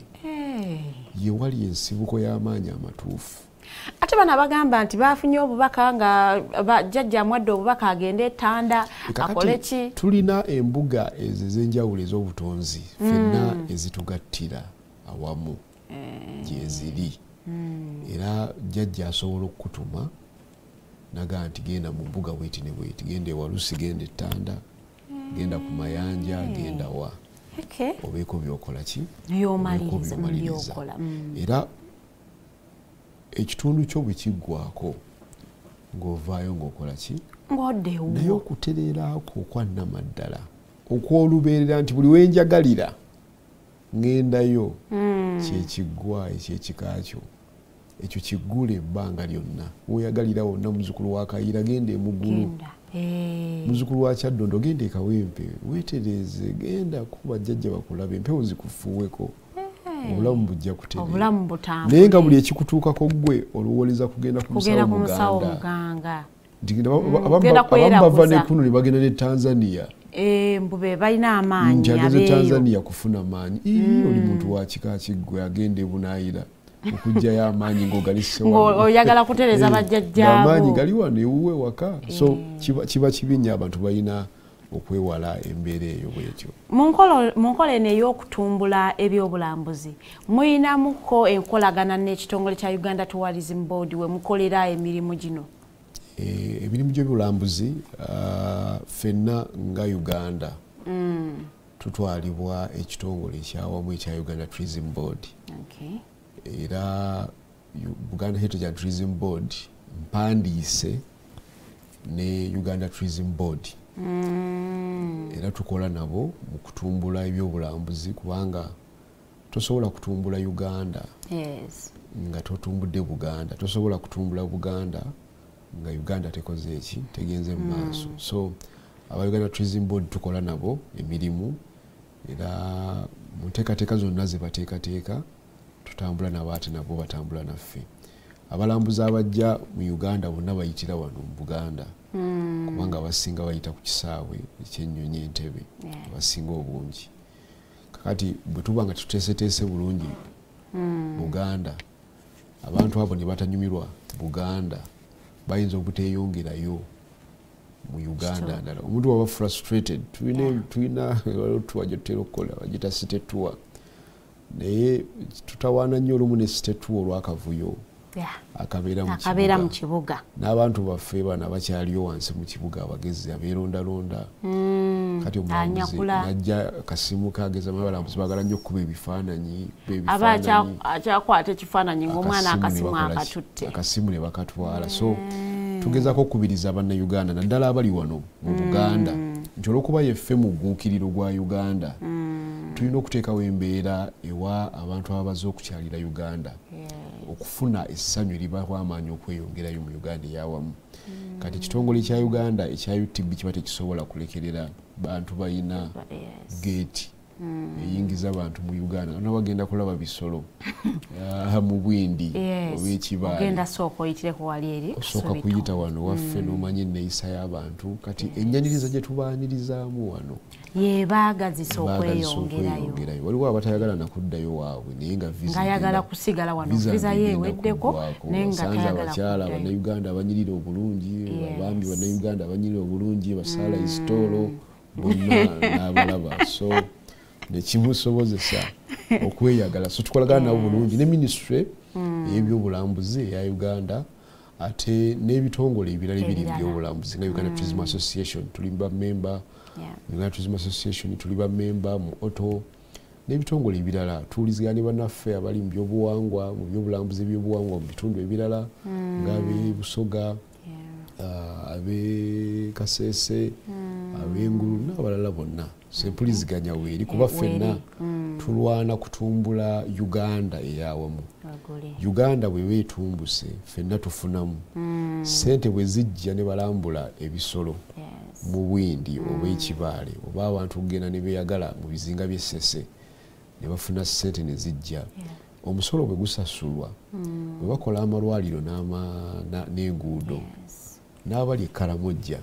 Speaker 6: Ye wali ensibuko y'amaanyi amatuufu.
Speaker 5: Ate bano abagamba nti bafunye obubaka nga jjajja amuwadde obubaka agende ettanda akole ki?
Speaker 6: Tulina embuga ezo ez'enjawulo ez'obutonzi ffenna ezitugattira awamu gyeziri. Era jjajja asobola okukutuma naga nti genda mu mbuga bweti ne bweti, genda ewalusi, genda ettanda, genda ku mayanja, genda wa. Obeeko byokola ki?
Speaker 5: Byomaliriza.
Speaker 6: Era ekitundu kyo bwe kiggwako ng'ovaayo ng'okola ki?
Speaker 5: Ng'oddewo.
Speaker 6: Naye okutereerako okwannamaddala okw'olubeerera nti buli we njagalira ŋŋendayo, kyekiggwa ekyekika kyo. Ekyo kiggule ebbanga lyonna. Weeyagalira wonna, muzzukulu wa Kayiira genda e Muggulu, muzzukulu wa Kyaddondo genda e Kawempe, weetereeze, genda kuba jjajja bakulabe, empewo zikufuuweko, obulamu bujja kutereera.
Speaker 5: Obulamu butambule.
Speaker 6: Naye nga buli ekikutuukako ggwe olowooleza kugenda ku
Speaker 5: Kugenda
Speaker 6: musawo
Speaker 5: ku musawo
Speaker 6: muganda.
Speaker 5: Muganga.
Speaker 6: Nti abamu
Speaker 5: Genda
Speaker 6: bava
Speaker 5: kweraguza.
Speaker 6: ne kuno ne bagenda ne Tanzania.
Speaker 5: Mbu be balina amaanyi
Speaker 6: Nti ageze
Speaker 5: abeeyo.
Speaker 6: Tanzania kufuna maanyi. Ii, oli muntu wa kika ki ggwe agenda e Bunaayira okuggyayo amaanyi ng'ogalisse wano.
Speaker 5: Ng'oyagala kutereeza bajjajjaabo.
Speaker 6: Ng'amaanyi gali wano ewuwe waka. So kiba kibi nnyo, abantu balina okwewala embeera eyo bwetyo.
Speaker 5: Mu nkola eno ey'okutumbula ebyobulambuzi, muyinamuko enkolagana n'ekitongole kya Uganda Tourism Board we mukolera emirimu gino?
Speaker 6: Emirimu gy'obulambuzi, ffenna nga Uganda tutwalibwa ekitongole ekyawamu ekya Uganda Tourism Board. Era Buganda Heritage and Tourism Board mpandiise ne Uganda Tourism Board. Era tukola nabo mu kutumbula ebyobulambuzi, kubanga tosobola kutumbula Uganda nga totumbudde Buganda, tosobola kutumbula Buganda nga Uganda tekoze eki, tegenze mu maaso. So aba Uganda Tourism Board tukola nabo emirimu, era mu nteekateeka zonna ze bateekateeka tutambula nabo, ate nabo batambula naffe. Abalambuzi abajja mu Uganda bonna bayitira wano mu Buganda, kubanga abasinga bayita ku kisaawe ekyennyonyi Entebbe, abasinga obungi. Kakati bwe tuba nga tuteeseteese bulungi Buganda, abantu abo ne batanyumirwa Buganda, bayinza obuteeyongerayo mu Uganda ndala. Omuntu waba frustrated, tulina waliwo tour gye tutera okukola bagiyita city tour, naye tutawaana nnyo olumu ne city tour olw'akavuyo akabeera mu
Speaker 5: Akabeera mu
Speaker 6: kibuga.
Speaker 5: kibuga.
Speaker 6: N'abantu baffe bano abakyaliyo wansi mu kibuga abagezi abeerondalonda, kati omulambuzi
Speaker 5: Anyakula.
Speaker 6: najja kasimu kageza, abalambuzi baagala nnyo okukuba ebifaananyi, kuba
Speaker 5: Aba
Speaker 6: ebifaananyi.
Speaker 5: Akyakwata ekifaananyi ng'omwana
Speaker 6: Akasimu ne
Speaker 5: akasimu
Speaker 6: bakola ki?
Speaker 5: akatutte.
Speaker 6: Akasimu ne bakatwala. So tugezaako okukubiriza Bannayuganda, naddala abali wano mu Buganda, nti olw'okuba yeffe mu gguukiriro gwa Uganda, tulina okuteekawo embeera ewa abantu ababaze okukyalira Uganda okufuna essanyu eribawa amaanyi okweyongerayo mu Uganda eyawamu. Kati ekitongole kya Uganda ekya UTB kiba tekisobola kulekerera bantu balina geeti eyingiza abantu mu Uganda nga bagenda kulaba bisolo mu Bwindi oba ekibaale.
Speaker 5: Ogenda sooka oyitireko wali eri
Speaker 6: Osooka
Speaker 5: Kasubito.
Speaker 6: kuyita wano waffe n'omanya enneeyisa y'abantu. Kati ennyaniriza gye tubaanirizaamu wano
Speaker 5: yebaagazisa
Speaker 6: baagazisa
Speaker 5: okweyongerayo.
Speaker 6: Okweyongerayo. Waliwo abatayagala nakuddayo waabwe, naye nga visa
Speaker 5: Ng'ayagala kusigala wano,
Speaker 6: visa
Speaker 5: visa ye
Speaker 6: ng'egenda
Speaker 5: eweddeko,
Speaker 6: kuggwako.
Speaker 5: naye nga
Speaker 6: Osanze
Speaker 5: tayagala
Speaker 6: abakyala
Speaker 5: kuddayo.
Speaker 6: Bannayuganda abanyirira obulungi, abaami Bannayuganda abanyirira obulungi, basaala isitoolo bonna n'abalaba, so nekimusobozesa okweyagala. So tukolagana nabo bulungi ne ministry ey'ebyobulambuzi eya Uganda, ate n'ebitongole ebirala ebiri mu
Speaker 5: Ebirala.
Speaker 6: byobulambuzi nga Uganda Tourism Association, tuli bamemba. Uganda Tourism Association tuli bamemba, mu auto n'ebitongole ebirala. Tuwulizigana ne bannaffe abali mu byobuwangwa, mu byobulambuzi ebyobuwangwa mu bitundu ebirala ng'ab'e Busoga, ab'e Kasese, ab'Engulu n'abalala bonna. So empuliziganya weeri, kuba ffenna tulwana kutumbula Uganda eyawamu.
Speaker 5: Wagule.
Speaker 6: Uganda bweba etumbuse, ffenna tufunamu. Sente bwe zijja ne balambula ebisolo mu Bwindi oba ekibaale, oba abantu okugenda ne beeyagala mu bizinga by'Essese ne bafuna ssente ne zijja, omusolo bwe gusasulwa, bwe bakola amalwaliro n'enguudo, n'abali e Karamojja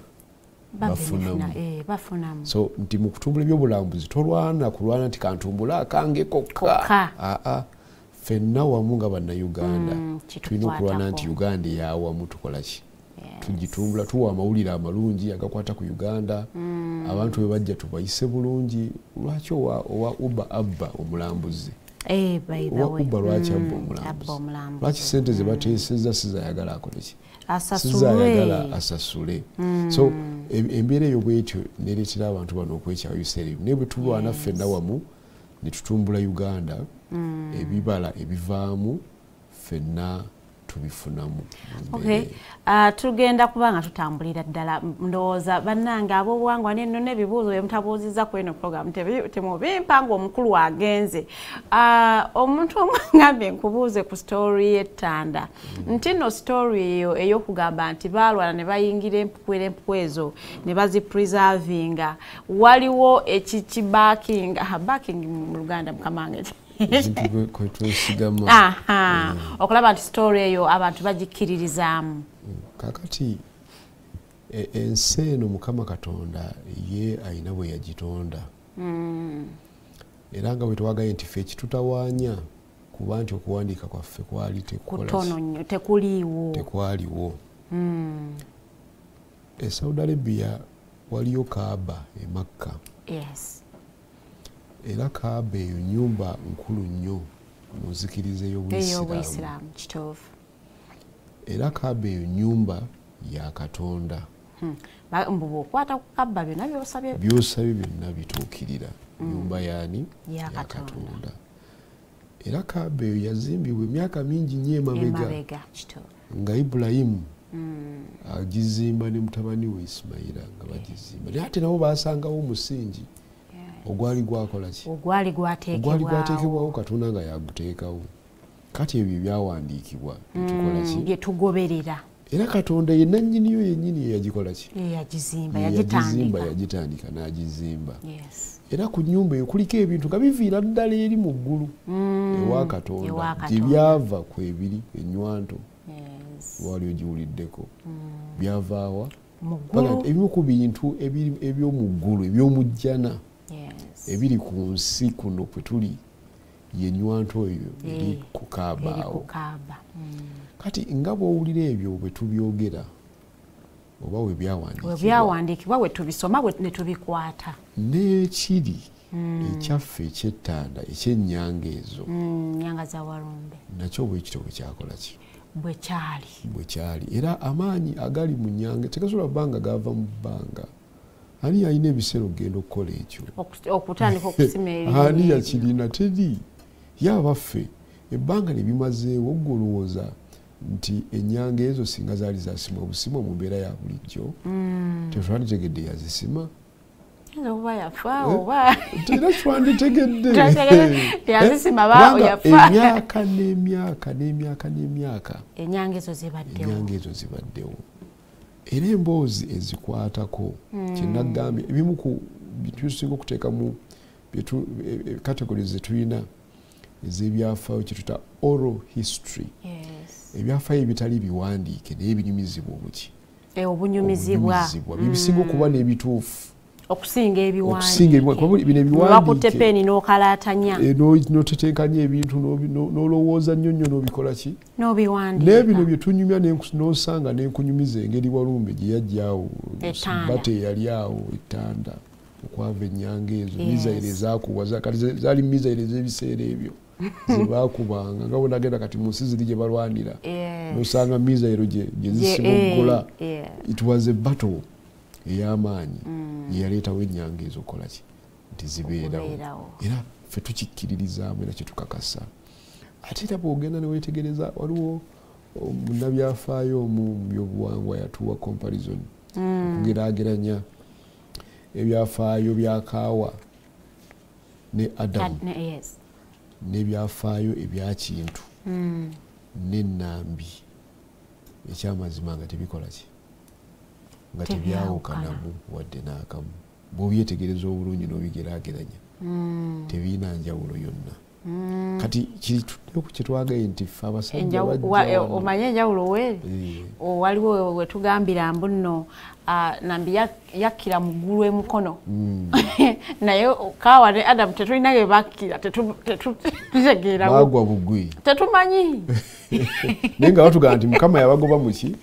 Speaker 6: bafunamu.
Speaker 5: Bafunamu.
Speaker 6: So nti mu kutumbula ebyobulambuzi tolwana kulwana nti kantumbule akange kokka.
Speaker 5: Kokka.
Speaker 6: Aa, ffenna wamu nga Bannayuganda tulina okulwana nti
Speaker 5: Kitukwatako.
Speaker 6: Uganda eyawamu tukola ki? Tugitumbula, tuwa amawulire amalungi agakwata ku Uganda. Abantu bwe bajja tubayise bulungi. Lwaki owa Uber abba omulambuzi?
Speaker 5: By the
Speaker 6: Owa
Speaker 5: way.
Speaker 6: Uber lwaki abba
Speaker 5: Abba
Speaker 6: omulambuzi?
Speaker 5: omulambuzi.
Speaker 6: Lwaki sente ze bateesezza sizayagala akole ki?
Speaker 5: Asasulwe.
Speaker 6: Sizayagala asasule. So embeera eyo bwetyo nereetera abantu bano okwekyawa ebiseera ebimu, naye bwe tulwana ffenna wamu ne tutumbula Uganda, ebibala ebivaamu ffenna tubifunamu.
Speaker 5: Okay. Tugenda kubanga tutambulira ddala ndowooza bannange ab'obuwangwa n'ennono ebibuuzo bye mutabuuzizza ku eno program temubimpa ng'omukulu agenze. Omuntu omu angambye nkubuuze ku story y'ettanda nti nno story eyo ey'okugamba nti baalwana ne bayingira empuku era empuku ezo ne bazipreservinga, waliwo ekikibacking backing mu Luganda mukamange okulaba nti story eyo abantu bagikkiririzaamu.
Speaker 6: Kakati ensi eno Mukama Katonda ye ayina bwe yagitonda. Era nga bwe twagaye nti ffe ekitutawaanya kuba nti okuwandiika kwaffe kwali
Speaker 5: kutono nnyo, tekuliiwo.
Speaker 6: Tekwaliwo. E Saudi Arabia waliyo Kaaba e Makka.
Speaker 5: Yes.
Speaker 6: Era Kaaba eyo nnyumba nkulu nnyo mu nzikiriza
Speaker 5: ey'Obuyisiraamu, kituufu.
Speaker 6: Era Kaaba eyo nnyumba ya Katonda.
Speaker 5: Mbu bw'okwata ku Kaaba byonna by'osabye
Speaker 6: by'osabye byonna bituukirira. Nnyumba yaani? Ya Katonda. Era Kaaba eyo yazimbibwa emyaka mingi nnyo emabega, nga Ibulayimu agizimba ne mutabani we Isimayira nga bagizimba, naye ate nabo baasangawo omusingi ogwali gwakola ki?
Speaker 5: Ogwali gwateekebwawo
Speaker 6: Katonda nga yaguteekawo. Kati ebyo byawandiikibwa byetukola ki?
Speaker 5: Bye tugoberera.
Speaker 6: Era Katonda ye nannyiniyo yennyini ye yagikola ki?
Speaker 5: Yagizimba,
Speaker 6: yagitandika n'agizimba. Era ku nnyumba eyo kuliko ebintu nga biviira ddala eri mu ggulu ewa Katonda, gye byava kwebiri ennywanto wali ogiwuliddeko. Byavaawa ebimu ku bintu eby'omu ggulu eby'omujjana ebiri ku nsi kuno kwe tuli ye nnywanto eyo eri ku Kaaba awo. Kati nga bw'owulira ebyo bwe tubyogera oba we
Speaker 5: byawandiikibwa we tubisoma ne tubikwata,
Speaker 6: n'ekiri ekyaffe ekyettanda ekyennyanga ezo,
Speaker 5: nnyanga za Walumbe,
Speaker 6: nakyo bwe kityo bwe kyakola ki?
Speaker 5: Bwe kyali.
Speaker 6: Bwe kyali. Era amaanyi agali mu nnyanga tegasobola bbanga gava mu bbanga. Ani alina ebiseera okugenda okukola ekyo?
Speaker 5: Okutandika okusima ebintu.
Speaker 6: Ani yakirina? Teri. Ye abaffe ebbanga ne bimazeewo ggwe olowooza nti ennyanga ezo singa zaali zasimwa obusimwa mu mbeera ya bulijjo, tetwanditegedde yazisima.
Speaker 5: Oba yafa oba
Speaker 6: era twanditegedde
Speaker 5: yazisima ba yafa.
Speaker 6: Emyaka n'emyaka n'emyaka n'emyaka
Speaker 5: ennyanga ezo zibaddewo.
Speaker 6: Ennyanga ezo zibaddewo. Era emboozi ezikwatako kyenagambye ebimu ku bintu byetusinga okuteekamu categories zetulina ez'ebyafaayo kye tuyita oral history. Ebyafaayo ebitali biwandiike naye binyumizibwa obuki?
Speaker 5: Obunyumizibwa.
Speaker 6: Bibisinga okuba n'ebituufu
Speaker 5: okusinga ebiwandiike.
Speaker 6: Bino ebiwandiike
Speaker 5: wakutte peni n'okalaatanya,
Speaker 6: n'otetenkanya ebintu n'olowooza nnyo nnyo n'obikola ki?
Speaker 5: N'obiwandiika.
Speaker 6: N'ebino bye tunyumya n'osanga n'enkunyumiza engeri Walumbe gye yajja awo, bate eyali awo ettanda okwava ennyanga ezo, mizayiro ezaakubwa, kati zaali mizayiro ez'ebiseera ebyo ze baakubanga nga bw'onagenda kati mu nsi ziri gye balwanira n'osanga mizayiro gye zisimoggola. It was a battle ey'amaanyi yeyaleetawo ennyanga ezo okukola ki? Nti zibeerawo. Era ffe tukikkiririzaamu era kyetukakasa. Ate era bw'ogenda ne weetegereza waliwo munnabyafaayo omu mu byobuwangwa yatuwa comparison, okugeraageranya ebyafaayo bya Kaawa ne Adamu n'ebyafaayo ebya Kintu n'Ennambi, ekyamazima nga tebikola ki? Nga tebyawukanamu wadde n'akamu. Bw'obyetegereza obulungi n'obigeraageranya tebirina njawulo yonna. Kati kiri kyetwagaye nti ffe abasajja bajja
Speaker 5: omanye enjawulo weeri waliwo wetugambira mbu nno Nambi yakkira mu ggulu emukono, naye Kaawa ne Adamu tetulina ge bakkira, tetutegeerawo,
Speaker 6: baagwa bugwi,
Speaker 5: tetumanyi.
Speaker 6: Naye nga batugamba nti Mukama yabagoba mu ki?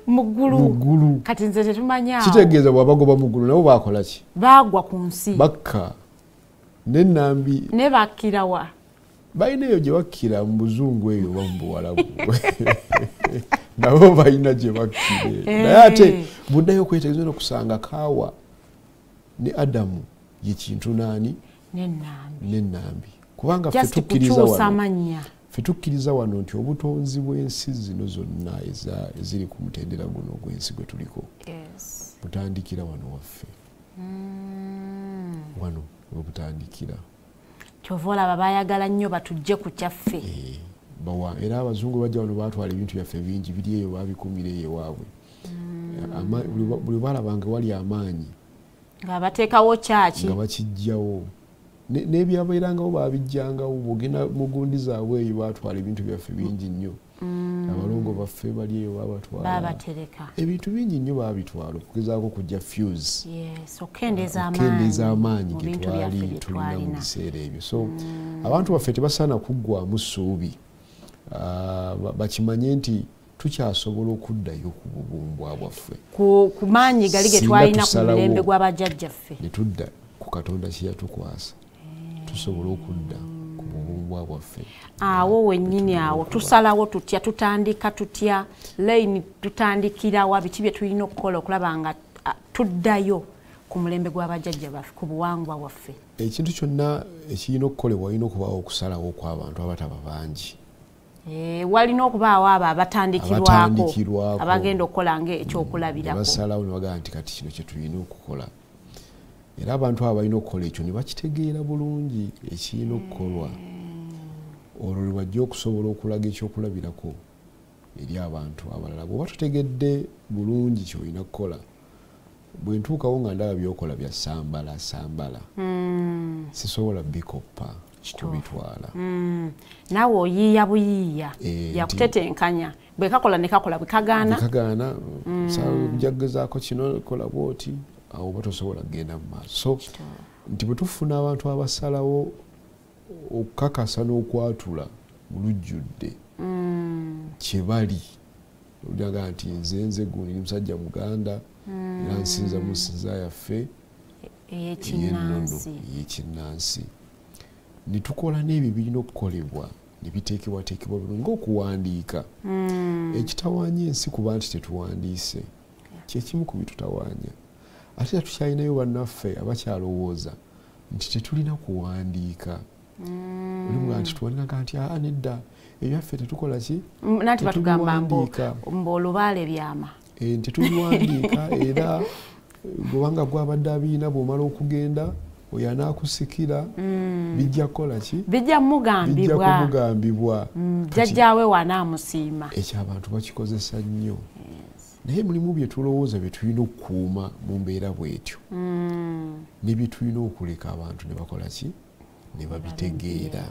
Speaker 5: Mu ggulu. Kati nze tetumanyi awo.
Speaker 6: Kitegeeza bw'abagoba mu ggulu nabo baakola ki?
Speaker 5: Baagwa ku nsi,
Speaker 6: bakka n'Ennambi
Speaker 5: ne bakkirawa?
Speaker 6: Balina eyo gye bakkira mu buzungu eyo oba mu buwalabu, nabo balina gye bakkire. Naye ate buddayo okwetegereza n'okusanga Kaawa ne Adamu ye Kintu naani? N'Ennambi. Kubanga ffe tukkiriza wano, Ffe tukkiriza wano nti obutonzi bw'ensi zino zonna eziri ku mutendera guno ogw'ensi gwe tuliko butandikira wano waffe. Wano webutandikira.
Speaker 5: Kyova olaba baayagala nnyo batujje ku kyaffe.
Speaker 6: Era abazungu bajja wano baatwala ebintu byaffe bingi, biri eyo babikumira eyo waabwe. Buli balabanga wali amaanyi
Speaker 5: nga bateekawo kyaki,
Speaker 6: nga bakijjawo. N'ebyabeerangawo babijjangawo, bw'ogenda mu gundi zaabwe eyo baatwala ebintu byaffe bingi nnyo. Abalongo baffe bali eyo babatwala,
Speaker 5: babatereka
Speaker 6: ebintu bingi nnyo babitwala okugezaako okujja fuse,
Speaker 5: okukendeeza
Speaker 6: amaanyi ge twali tulina mu biseera ebyo. So abantu baffe tebasaana kuggwamu ssuubi, bakimanye nti tukyasobola okuddayo ku bubumbwa bwaffe,
Speaker 5: ku maanyi gali ge twalina ku mulembe gw'abajjajjaffe,
Speaker 6: ne tudda ku Katonda kye yatukwasa, tusobola okudda ku bubumbwa bwaffe.
Speaker 5: Awo wennyini awo tusalawo tutya, tutandika tutya, layini tutandikirawa, biki bye tulina okukola okulaba nga tuddayo ku mulembe gw'abajjajja baffe, ku buwangwa bwaffe?
Speaker 6: Ekintu kyonna ekirina okukolebwa walina okubaawo okusalawo kw'abantu abataba bangi.
Speaker 5: Walina okubaawo abo abatandikirwako abagenda okukola ng'ekyokulabirako,
Speaker 6: basalawo ne bagamba nti kati kino kye tulina okukola. Era abantu abo balina okukola ekyo ne bakitegeera bulungi ekirina okukolwa, olwo lwe bajja okusobola okulaga ekyokulabirako eri abantu abalala. Bw'oba totegedde bulungi ky'olina kukola, bwe ntuukawo nga ndaba by'okola bya sambala sambala, sisobola bikoppa kubitwala.
Speaker 5: Naawe oyiiya buyiiya, yakutetenkanya, bwe kakola ne kakola, bwe kagaana
Speaker 6: kagaana, ojja kugezaako kino, kola bw'oti, awo oba tosobola kugenda mu maaso. So nti bwe tufuna abantu abasalawo okukakasa n'okwatula mu lujjudde kye bali, olyaga nti nze gundi musajja Muganda, era nsinza mu nsinza yaffe ey'ekinnansi, ne tukola n'ebyo birina okukolebwa ne biteekebwateekebwa bulungi ng'okuwandiika. Ekitawaanya ensi kuba nti tetuwandiise kyekimu ku bitutawaanya. Ate era tukyalinayo bannaffe abakyalowooza nti tetulina kuwandiika. Olimuga nti tuwandiika nti aa nedda, ebyaffe tetukola ki?
Speaker 5: Nanti batugamba mbu olubaale byama.
Speaker 6: Tetubiwandiika era bw'obanga gwabadde abiina bw'omala okugenda oyo anaakusikira bijja kukola ki?
Speaker 5: Bijja kumugambibwa. Jjajjaawe wanaamusiima.
Speaker 6: Ekyo abantu bakikozesa nnyo. Naye mulimu bye tulowooza bye tulina okukuuma mu mbeera bw'etyo, ne bye tulina okuleka abantu ne bakola ki? Ne babitegeera.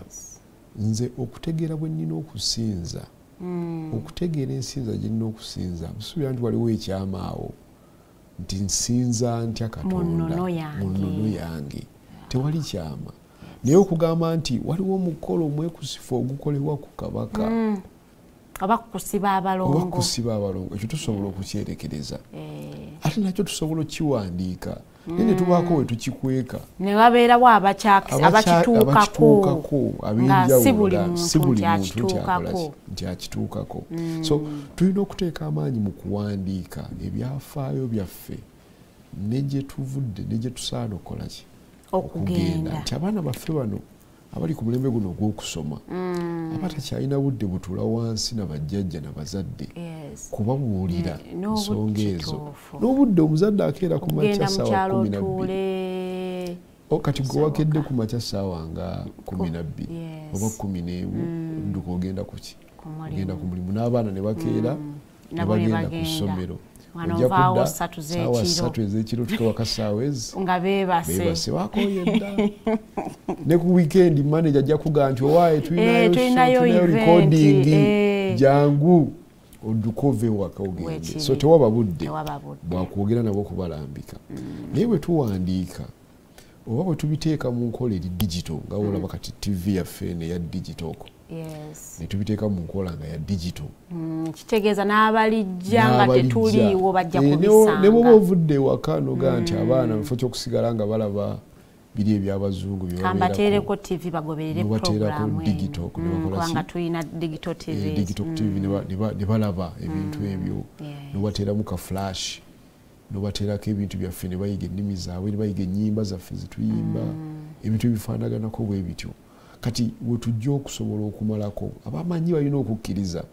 Speaker 6: Nze okutegeera bwe nnina okusinza, okutegeera ensinza gye nnina okusinza, nsuubira nti waliwo ekyama awo nti nsinza ntya Katonda mu nnono yange. Tewali kyama. Naye okugamba nti waliwo omukolo omwekusifu ogukolebwa ku kabaka,
Speaker 5: oba kusiba abalongo,
Speaker 6: ekyo tusobola okukyerekereza. Ate nakyo tusobola okukiwandiika, naye ne tubaako we tukikweka,
Speaker 5: ne wabeerawo abakituukako
Speaker 6: ab'enjawulo, si buli muntu nti akituukako. So tulina okuteeka amaanyi mu kuwandiika ebyafaayo byaffe ne gye tuvudde ne gye tusaana okukola ki? Okugenda. Nti abaana baffe bano abali ku mulembe guno ogw'okusoma, abatakyalina budde butuula wansi na bajjajja na bazadde kubabuulira nsonga ezo. N'obudde omuzadde akeera ku makya ssaawa 12. Kati gwe wakedde ku makya ssaawa nga 12 oba 11, odduka ogenda ku ki? Ogenda ku mulimu. N'abaana ne bakeera ne bagenda ku ssomero. Ojja kudda ssaawa 3 ez'ekiro, tukawaka ssaawa ezi
Speaker 5: nga beebase,
Speaker 6: wakooye dda. Ne ku weekend manager ajja kugamba nti owaaye tulinayo recording, jangu odduke ove ewaka ogende. So tewaba budde bwakwogera nabo okubalambika. Naye bwe tuwandiika oba bwe tubiteeka mu nkola eri digital, nga olaba kati TV yaffe eno eya digital, ne tubiteeka mu nkola nga ya digital,
Speaker 5: kitegeeza n'abalijja nga tetuliiwo bajja kubisanga.
Speaker 6: Ne bw'oba ovudde ewaka n'ogamba nti abaana mu kifo ky'okusigala nga balaba biri eby'abazungu bye babeerako,
Speaker 5: kambateereko TV bagoberere
Speaker 6: programu digital,
Speaker 5: kubanga tulina digital TV,
Speaker 6: digital TV ne balaba ebintu ebyo, n'obateeramu ka flash, n'obateerako ebintu byaffe ne bayiga ennimi zaabwe, ne bayiga ennyimba zaffe ze tuyimba, ebintu ebifaanaganako bwe bityo. Kati wetujja okusobola okumalako abamanyi balina okukkiriza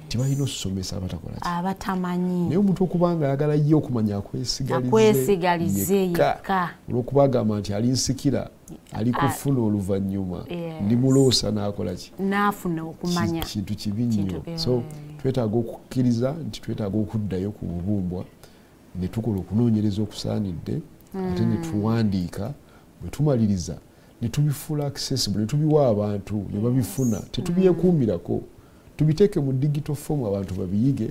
Speaker 6: tibalina okusomesa abatakola ki,
Speaker 5: abatamanyi.
Speaker 6: Naye omuntu okubanga ayagala ye okumanya akwesigalize yekka, olwokuba agamba nti alinsikira alikufuna oluvannyuma ndimuloosa n'akola ki,
Speaker 5: n'afuna okumanya.
Speaker 6: Kintu kibi nnyo. So twetaaga okukkiriza nti twetaaga okuddayo ku bubumbwa ne tukola okunoonyereza okusaanidde, ate ne tuwandiika, bwe tumaliriza ne tubifuula accessible, ne tubiwa abantu ne babifuna, tetubyekuumirako, tubiteeke mu digital form abantu babiyige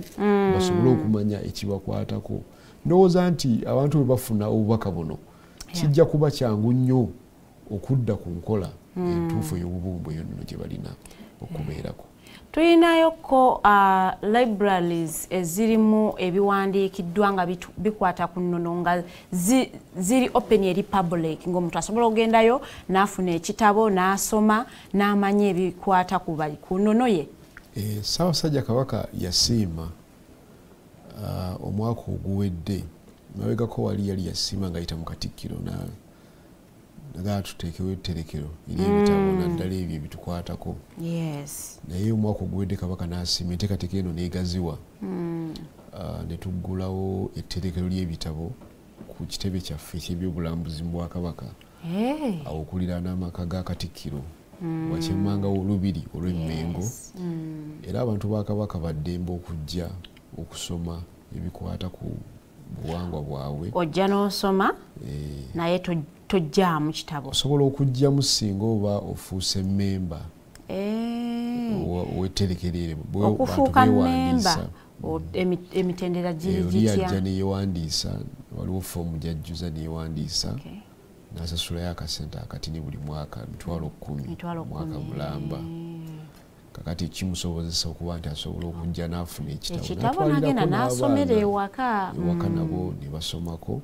Speaker 6: basobole okumanya ekibakwatako. Ndowooza nti abantu bwe bafuna obubaka buno kijja kuba kyangu nnyo okudda ku nkola entuufu ey'obubumbwa ey'ennono gye balina okubeerako.
Speaker 5: Tulinayoko libraries ezirimu ebiwandiikiddwa nga bikwata ku nnono nga ziri open eri public, ng'omuntu asobola okugendayo n'afuna ekitabo n'asoma n'amanya ebikwata ku nnono ye.
Speaker 6: Ssaabasajja Kabaka yasiima omwaka oguwedde, mabegako wali yali yasiima ng'ayita mu Katikkiro nagaa tuteekewo etterekero ery'ebitabo naddala ebyo ebitukwatako. Naye omwaka oguwedde Kabaka n'asiima enteekateeka eno n'egaziwa, ne tuggulawo etterekero ly'ebitabo ku kitebe kyaffe eky'ebyobulambuzi mu Bwakabaka, awo okuliraana amaka ga Katikkiro wakyemmanga Olubiri olw'Emmengo. Era abantu ba Kabaka baddembe okujja okusoma ebikwata ku buwangwa bwabwe.
Speaker 5: Ojja n'osoma naye tojjaamu kitabo.
Speaker 6: Osobola okujjamu singa oba ofuuse mmemba ow'etterekero eryo.
Speaker 5: Okufuuka mmemba emitendera giri gitya?
Speaker 6: Oli ajja neyewandiisa, waliwo foomu gy'ajjuza neyewandiisa, n'asasulayo akasente akatini buli mwaka 10,000 mwaka mulamba. Kakati kimusobozesa okuba nti asobola okujja n'afuna ekitabo
Speaker 5: n'agenda n'asomera ewaka
Speaker 6: nabo ne basomako.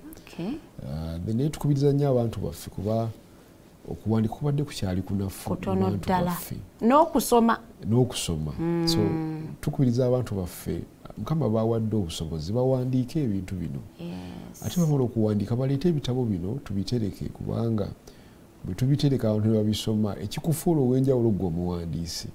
Speaker 6: Naye tukubiriza nnyo abantu baffe kuba okuwandiika kubadde kukyali kunafu
Speaker 5: kutono ddala, n'okusoma.
Speaker 6: So tukubiriza abantu baffe, Mukama bawadde obusobozi bawandiike ebintu bino, ate bamala okuwandiika baleete ebitabo bino tubitereke, kubanga bwe tubitereka abantu ne babisoma ekikufuula ow'enjawulo ggwe omuwandiisi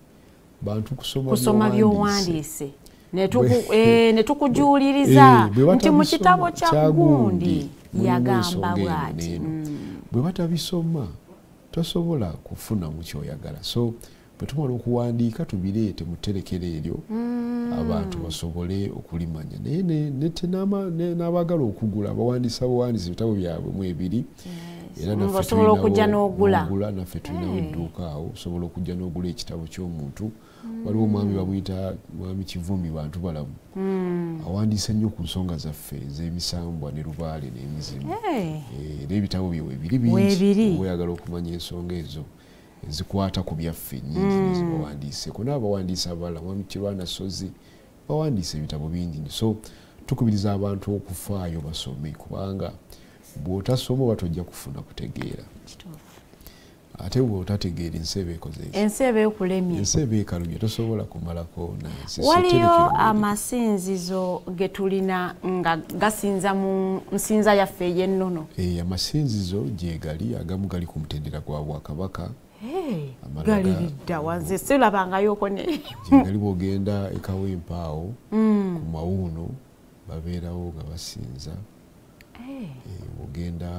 Speaker 6: bantu kusoma
Speaker 5: by'owandiise ne tukujuuliriza nti mu kitabo kya gundi yagamba bw'ati.
Speaker 6: Bwe batabisoma tosobola kufunamu ky'oyagala. So bwe tumala okuwandiika tubireete mu tterekero eryo abantu basobole okulimanya. Naye n'abaagala okugula abawandiisa buwandiisi ebitabo byabwe mu ebiri, era naffe
Speaker 5: osobola okujja n'ogula,
Speaker 6: naffe tulinawo edduuka awo osobola okujja n'ogula ekitabo ky'omuntu. Waliwo omwami bamuyita Mwami Kivumbi Bantu Balamu, awandiise nnyo ku nsonga zaffe ez'emisambwa ne lubaale n'emizimu, era ebitabo bye weebiri bingi. Oyagala okumanya ensonga ezo ezikwata ku byaffe nnyingi nezibawandiiseko, n'abawandiisi abalala Mwami Kirwana Ssozi bawandiise ebitabo bingi. So tukubiriza abantu okufaayo basome, kubanga bw'otasoma oba tojja kufuna kutegeera. Ate bw'otategeera ensi eba ekoze eki?
Speaker 5: Ensi eba ekulemye,
Speaker 6: ensi eba ekalubye, tosobola kumalako nansi.
Speaker 5: Waliyo amasinzizo ge tulina nga gasinza mu nsinza yaffe ey'ennono?
Speaker 6: Amasinzizo gye gali, agamu gali ku mutendera gwa Bwakabaka.
Speaker 5: Galiridda wanze sirabangayoko ne
Speaker 6: gye gali. Bw'ogenda e Kawempe awo ku mawuuno babeerawo nga basinza. Bw'ogenda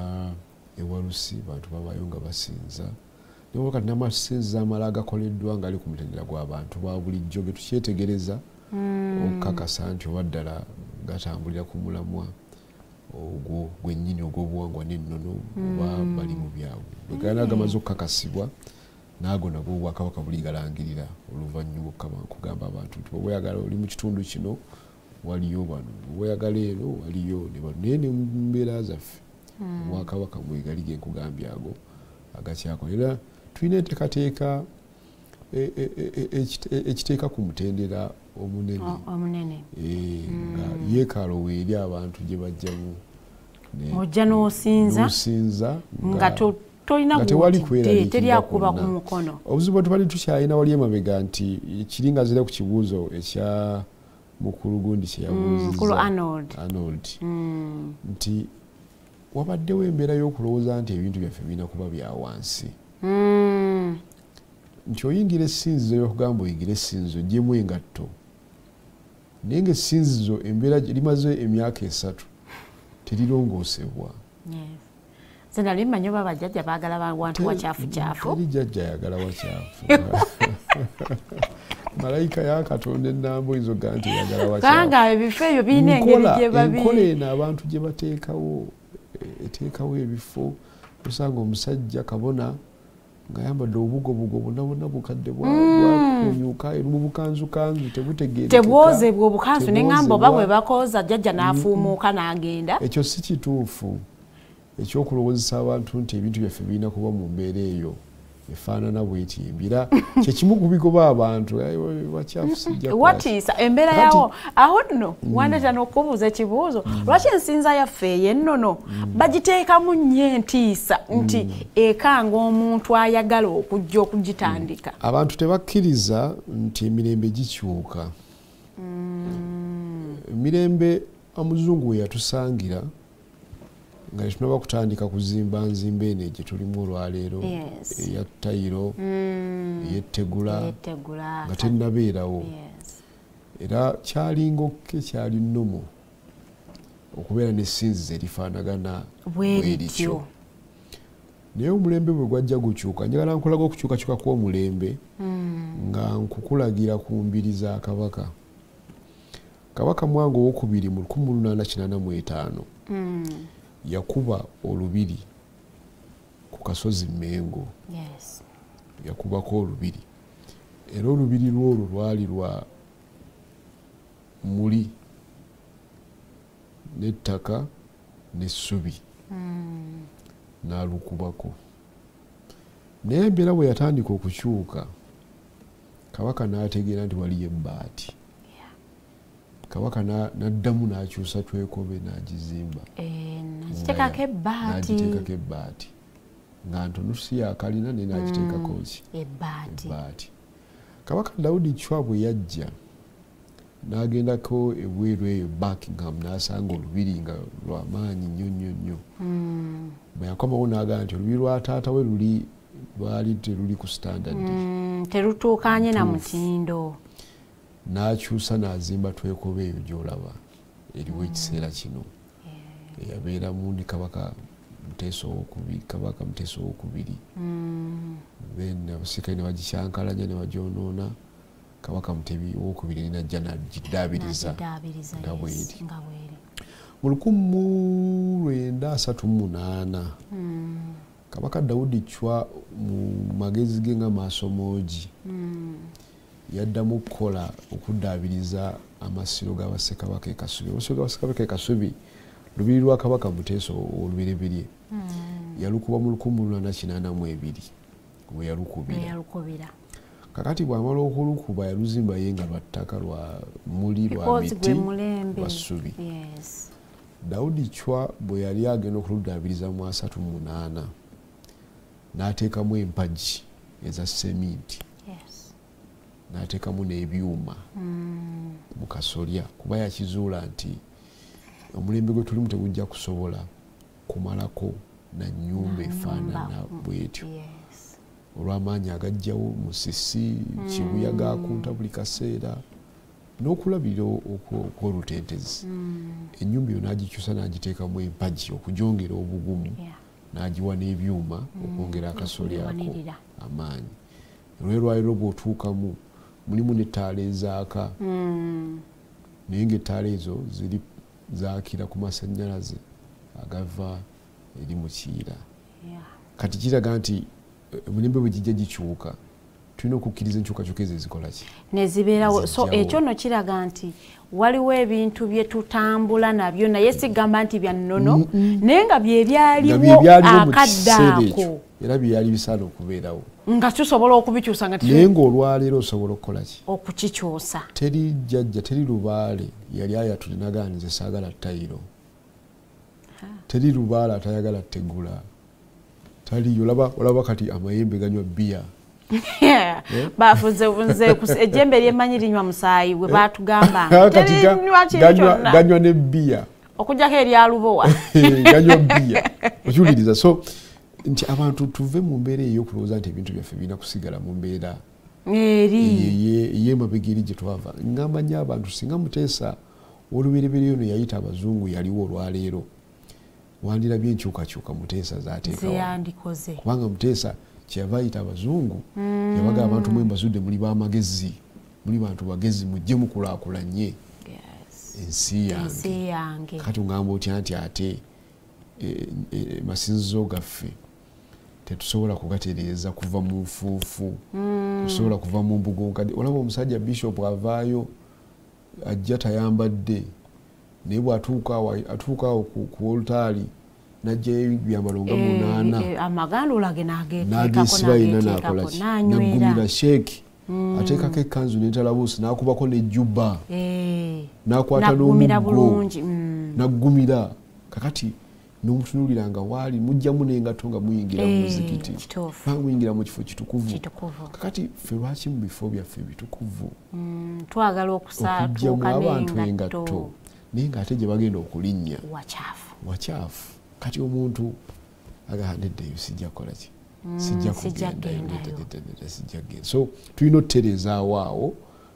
Speaker 6: ewalusi bantu babayo nga basinza. Naye kati n'amasinzizo amalala agakoleddwa nga ali ku mutendera gw'abantu ba bulijjo ge tukyetegereza okukakasa nti oba ddala gatambulira ku mulamwa ogwo gwennyini ogw'obuwangwa n'ennono oba bali mu byabwe. Bwe gana gamaze okukakasibwa naago nagwo Obwakabaka buligalangirira oluvannyuma okugamba abantu nti bw'oba oyagala oli mu kitundu kino waliyo bano, bw'oba oyagala eno waliyo ne bano. Naye ne mu mbeera zaffe Obwakabaka mwegali ge nkugambye ago agakyakola. Era tulina enteekateeka ekiteeka ku mutendera omunene nga yeekaalo weeri abantu gye bajjamu
Speaker 5: ojja n'osinza nga tolina
Speaker 6: tewali
Speaker 5: teri akuba ku mukono.
Speaker 6: Obuzibu bwe tubadde tukyalina wali emabega nti kiri nga zira ku kibuuzo ekya mukulu gundi kye yabuuzizza Arnold nti wabaddewo embeera y'okulowooza nti ebintu byaffe birina kuba bya wansi. Nti oyingira essinzizo yokugamba oyingira essinzizo gyemu engatto, naye nga essinzizo embeera limaze emyaka 3 terirongoosebwa.
Speaker 5: Nze nali mmanyi oba bajjajja baagala wantu wakyafu.
Speaker 6: Teri jjajja ayagala wakyafu. Malayika ya Katonda ennamba oyinza okugamba nti eyagala wakyafu.
Speaker 5: Kubanga ebifo ebyo birina engeri gye babi.
Speaker 6: Enkola eno abantu gye bateekawo eteekawo ebifo, osanga omusajja kabona ng'ayambadde obugobugo bwonna bwonna bukadde bwakunyuka mu bukanzukanzu tebutegeerekeka.
Speaker 5: Tebwozebwa obukanzu ne ŋŋamba oba bwe bakooza jjajja n'afuumuuka n'agenda.
Speaker 6: Ekyo si kituufu ekyokulowoozesa abantu nti ebintu byaffe birina kuba mu mbeera eyo efaanana bweti embira kyekimu ku bigoba abantu wakyafu sijja.
Speaker 5: Watiisa embeera yawo awo nno wandeeta n'okubuuza ekibuuzo lwaki ensinza yaffe ey'ennono bagiteekamu nnyo entiisa nti ekanga omuntu ayagala okujja okugitandika.
Speaker 6: Abantu tebakkiriza nti emirembe gikyuka. Emirembe omuzungu we yatusangira nga tetunaba kutandika kuzimba nzimba eno gye tulimu olwaleero eya tayiro ey'ettegula nga tennabeerawo. Era kyalinga kyali nnomo okubeera n'essinzizo erifaanagana bwe lityo. Naye omulembe bwe gwajja gukyuka, njagala nkulaga okukyukakyuka kw'omulembe nga nkukulagira ku mbiri za Kabaka. Kabaka Mwanga owokubiri mu 1885 yakuba olubiri ku kasozi Mmengo. Yakubako olubiri, era olubiri lwolwo lwali lwa muli n'ettaka n'essubi n'alukubako. Naye embeera bwe yatandika okukyuka, Kabaka n'ategeera nti waliyo ebbaati. Kabaka n'addamu n'akyusa Twekobe n'agizimba.
Speaker 5: N'agiteekako
Speaker 6: ebbaati. Nga ntono si yakalina naye n'agiteekako ki?
Speaker 5: Ebbaati.
Speaker 6: Kabaka Daudi Chwa bwe yajja n'agendako ebweru eyo Buckingham n'asanga olubiri nga lwamaanyi nnyo nnyo nnyo. Bwe yakomawo n'agamba nti olubiri lwa taata we luli lwali teruli ku standard.
Speaker 5: Terutuukanye na mutindo.
Speaker 6: N'akyusa n'azimba Twekobe eyo gy'olaba eriwo ekiseera kino. Eyabeeramu ne Kabaka Muteesa owokubiri, Kabaka Muteesa owokubiri. Then abasirikale ne bagikyankalanya ne bagyonoona. Kabaka Mutebi owokubiri n'ajja n'agiddaabiriza nga bw'eri. Mu 1938 Kabaka Daudi Chwa mu magezi ge nga maasomoogi yaddamu okukola okuddaabiriza amasiro ga Bassekabaka e Kasubi. Amasiro ga Bassekabaka e Kasubi lubiri lwa Kabaka Muteesa olubereberye yalukuba mu 1882 we yalukubira. Kakati bw'amala okulukuba yaluzimba ye nga lwa ttaka lwa muli lwa miti lwa ssubi. Daudi Chwa bwe yali agenda okuluddaabiriza mu 38 n'ateekamu empagi eza seminti. N'ateekamu n'ebyuma mu kasolya kuba yakizuula nti omulembe gwe tulimu tegujja kusobola kumalako na nnyumba efaanana bw'etyo. Olw'amaanyi agajjawo musisi, kibuyaga akunta buli kaseera n'okulabirira okw'olutentezi. Ennyumba eyo n'agikyusa n'agiteekamu empagi okugyongera obugumu, n'agiwa n'ebyuma okwongera akasolya ako amaanyi. Olw'olwaliro bw'otuukamu mulimu n'ettaala ezaaka, naye ng'ettaala ezo ziri zaakira ku masannyalaze agava eri mu Kiyira. Kati kiraga nti emirembe bwe gijja gikyuka tulina okukkiriza enkyukakyuka ezo ezikola ki?
Speaker 5: Nezibeerawo. So ekyo nno kiraga nti waliwo ebintu bye tutambula nabyo naye sigamba nti bya nnono naye nga bye byaliwo akadde ako.
Speaker 6: Era byali bisaana okubeerawo.
Speaker 5: Nga tusobola okubikyusa nga
Speaker 6: naye ng'olwaleero osobola okukola ki?
Speaker 5: Okukikyusa.
Speaker 6: Teri jjajja, teri lubaale yali ayatudde n'agamba nze saagala tayiro. Teri lubaale atayagala ttegula. Taliyo. Olaba kati amayembe ganywa bbiya.
Speaker 5: Bafuze nze ejjembe lyemmanyi linywa musaayi bwe baatugamba. Terinywa kintu kyonna.
Speaker 6: Ganywa ne bbiya.
Speaker 5: Okuggyako erya Lubowa.
Speaker 6: Ganywa bbiya. Okiwuliriza. So Nti abantu tuve mu mbeera ey'okulowooza nti ebintu byaffe birina kusigala mu mbeera
Speaker 5: eri
Speaker 6: ey'emabega eri gye twava. Ngamba nnyo abantu, singa Muteesa olubereberye ono yayita abazungu yaliwo olwaleero, wandirabye enkyukakyuka Muteesa z'ateekawo.
Speaker 5: Zeyandikoze.
Speaker 6: Kubanga Muteesa kyeyava ayita abazungu, yabaga abantu mwe mbazudde muli b'amagezi, muli bantu bagezi, mujje mukulaakulanye ensi yange. Kati ongamba otya nti ate masinzizo gaffe tetusobola kugatereeza kuva mu nfuufu, tusobola kuva mu mbugo nkadde. Olaba omusajja bishop avaayo ajja tayambadde, naye bw'atuuka awo ku olutaali n'aggyayo ebyambalo nga 8,
Speaker 5: amagandula ge
Speaker 6: n'ageesiba yenna, n'akola ki, n'aggumira sheeki, ateekako ekkanzu n'entalabuusi, n'akubako n'ejjuba, n'akwata n'omuggo n'aggumira. Kakati n'omutunuulira nga waali mujjamu n'engatto nga muyingira mu muzikiti, kubanga muyingira mu kifo kitukuvu. Kakati ffe lwaki mu bifo byaffe bitukuvu
Speaker 5: twagala
Speaker 6: okuggyamu abantu engatto, naye ng'ate gye bagenda okulinnya wakyafu. Kati omuntu agamba nedda, sijja kukola ki, sijja kugendayo, sijja kugenda. So tulina okutereezaawo awo,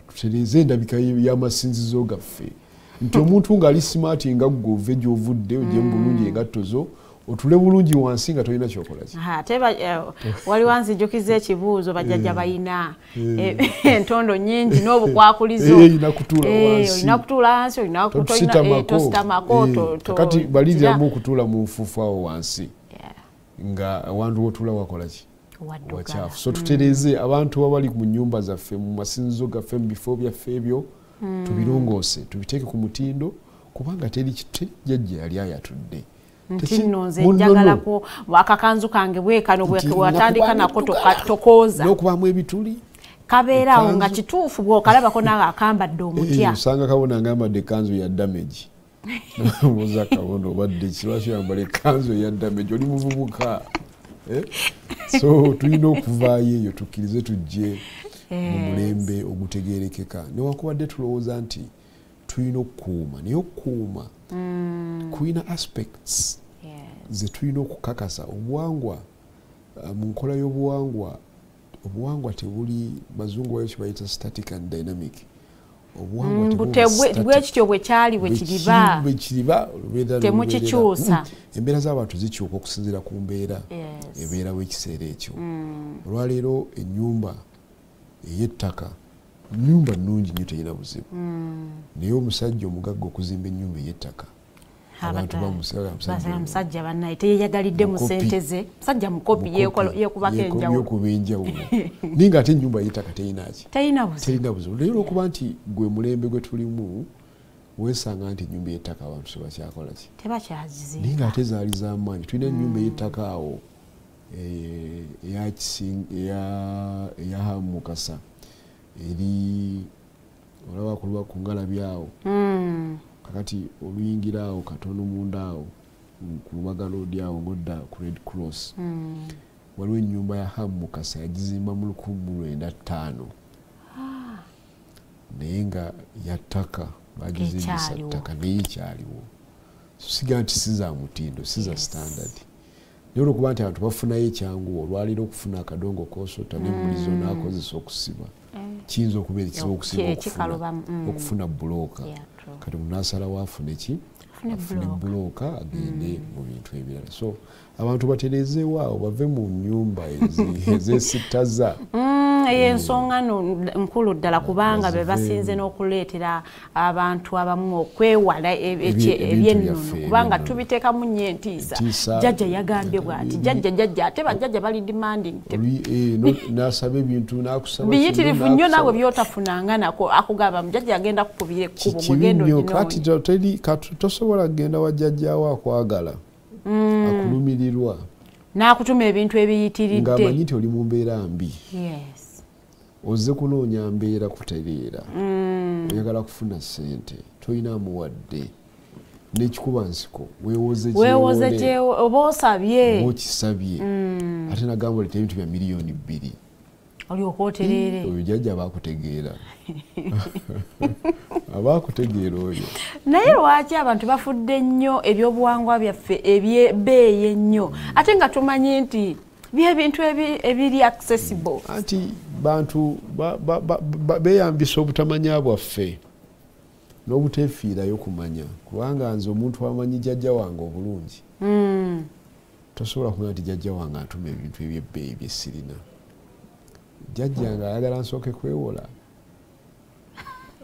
Speaker 6: tutereeze endabika y'amasinzizo gaffe, nti omuntu ng'ali smart nga ggwe ove gy'ovudde ogyemu bulungi engatto zo, otule bulungi wansi nga tolina kyokola ki.
Speaker 5: Ate waliwo anzijukiza ekibuuzo, bajjajja balina entondo nnyingi n'obukwakulizo.
Speaker 6: Olina kutuula wansi,
Speaker 5: olina kutuula wansi, olina tositamako.
Speaker 6: Kakati balindiramu okutuula mu nfuufu awo wansi, nga awantu w'otuula wakola ki, wakyafu. So tutereeze abantu abali mu nnyumba zaffe, mu masinzizo gaffe, mu bifo byaffe ebyo, tubirongoose, tubiteeke ku mutindo, kubanga teri jjajja yali ayatudde
Speaker 5: nti nno nze njagalako akakanzu kange bwekano bwewatandika nako tokooza
Speaker 6: n'okubaamu ebituli
Speaker 5: kabeeraawo nga kituufu bw'okalabako naawe akambadde omutya.
Speaker 6: Osanga kabona ng'ambadde ekkanzu ya damage, buuza kabona obadde ki, lwaki oyambala ekkanzu eya damage, oli muvubuka? So tulina okuvaayo eyo tukkirize tujje mu mulembe ogutegeerekeka, newankubadde tulowooza nti tulina okukuuma, naye okukuuma kulina aspects ze tulina okukakasa. Obuwangwa, mu nkola y'obuwangwa, obuwangwa tebuli, bazungu bayo kibayita static and dynamic. Obuwangwa
Speaker 5: bwekityo bwe kyali bwe kiriba, temukikyusa.
Speaker 6: Embeera z'abantu zikyuka okusinziira ku mbeera ebeerawo ekiseera ekyo. Olwaleero ennyumba ey'ettaka nnyumba nnungi nnyo, terina buzibu, naye omusajja omugagga okuzimba ennyumba ey'ettaka, abantu bamusaba
Speaker 5: musajja bannaye teyeyagalidde mu ssente ze, musajja mukopi, yeekubako
Speaker 6: enjawulo, enjawulo. Naye ng'ate ennyumba ey'ettaka terina ki,
Speaker 5: terina
Speaker 6: buzibu. Naye olwokuba nti gwe mulembe gwe tulimu, weesanga nti ennyumba ey'ettaka abantu tebakyakola ki,
Speaker 5: tebakyagizimba,
Speaker 6: naye ng'ate zaali z'amaanyi. Tulina ennyumba ey'ettaka awo eya Hamu Mukasa eri olaba kuluba ku ngalabi awo. Kakati oluyingira awo katono munda awo ku Lubaga Road awo ng'odda ku Red Cross, waliwo ennyumba ya Hamu Mukasa, yagizimba mu 1905, naye nga ya ttaka, bagizimbisa ttaka, naye ekyaliwo. Siga nti si za mutindo, si za standard, naye olwokuba nti abantu bafunayo ekyangu olwaleero okufuna akadongo k'osota n'emmulizo n'akozesa okusiba, kiyinza okubeera ekizibu okusinga okufuna bbulooka. Kati omuntu n'asalawo afune ki, afune bbulooka agende mu bintu ebirala. So abantu batereezeewo awo, bave mu nnyumba ezeesittaza.
Speaker 5: Eyo ensonga nkulu ddala, kubanga be basinze n'okuleetera abantu abamu okwewala ebyennono, kubanga tubiteekamu nnyo entiisa. Jjajja yagambye bw'ati, jjajja jjajja, ate bajjajja bali demanding,
Speaker 6: n'asaba ebintu n'akusaba
Speaker 5: biyitirivu nnyo, naawe by'otafunanga nako akugamba jjajja agenda kukubira ekkubo,
Speaker 6: mugenda oginoonya. Kati tosobola kugenda wa jjajjaawo akwagala, akulumirirwa,
Speaker 5: n'akutuma ebintu ebiyitiridde,
Speaker 6: ng'amanyi nti oli mu mbeera mbi, ozze kunoonya mbeera kutereera, oyagala kufuna ssente, tolina amuwadde, n'ekikuba nsiko weewoze
Speaker 5: oba osabye,
Speaker 6: oba okisabye, ate nagamba oleeta ebintu bya 2 miliyoni.
Speaker 5: Olyoka otereere.
Speaker 6: Oyo jjajja abakutegeera. Abakutegeera oyo.
Speaker 5: Naye lwaki abantu bafudde nnyo ebyobuwangwa byaffe ebyebbeeyi ennyo ate nga tumanyi nti byebintu ebiri accessible?
Speaker 6: Anti bantu beeyambisa obutamanya bwaffe n'obuteefiirayo kumanya, kubanga nze omuntu amanyi jjajja wange obulungi tosobola kumanya nti jjajja wange antuma ebintu ebyebbeeyi bye sirina. Jjajja nga ayagala nsooke kwewola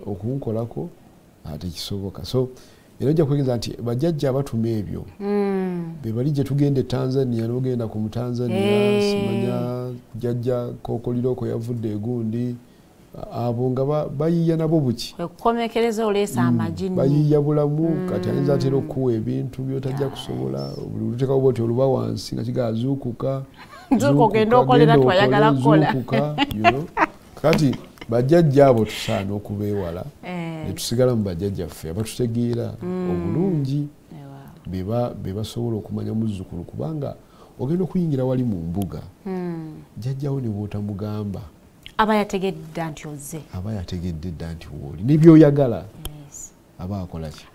Speaker 6: okunkolako ate kisoboka. So era ojja kwegeza nti bajjajja abatuma ebyo be bali gye tugenda e Tanzania n'ogenda ku Mutanzania simanya jjajja kookoliroko yavudde egundi, abo nga bayiiya nabo buki
Speaker 5: okukomekereza oleesa amagini
Speaker 6: bayiiya bulamu. Kati ayinza atera okuwa ebintu by'otajja kusobola, buli luteekawo bw'oti oluba wansi nga kigazuukuka
Speaker 5: ogenda okolera twayagala kukola.
Speaker 6: Kati bajjajja abo tusaana okubeewala ne tusigala mu bajjajjaffe abatutegeera obulungi be basobola okumanya muzzukulu, kubanga ogenda okuyingira wali mu mbuga jjajjawo ne bw'otamugamba
Speaker 5: aba yategedde dda nti ozze,
Speaker 6: aba yategedde dda nti wooli ne by'oyagala aba akola ki,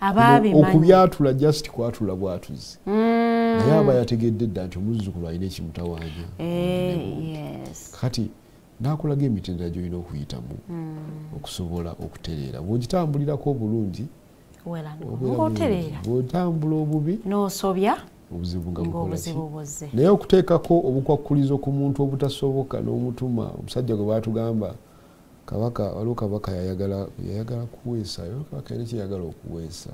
Speaker 6: okubyatula just kwatula bwatuzi, naye aba yategedde dda nti omuzzukulu alina ekimutawaanya. Kati n'akulaga emitendera gy'olina okuyitamu okusobola okutereera. Bw'ogitambulirako obulungi bw'otambula obubi
Speaker 5: n'osobya
Speaker 6: obuzibu nga bukola ki. Naye okuteekako obukwakkulizo ku muntu obutasoboka n'omutuma, omusajja gwe baatugamba kabaka, waliwo kabaka yayagala kuweesa, kabaka yalina kyeyagala okuweesa.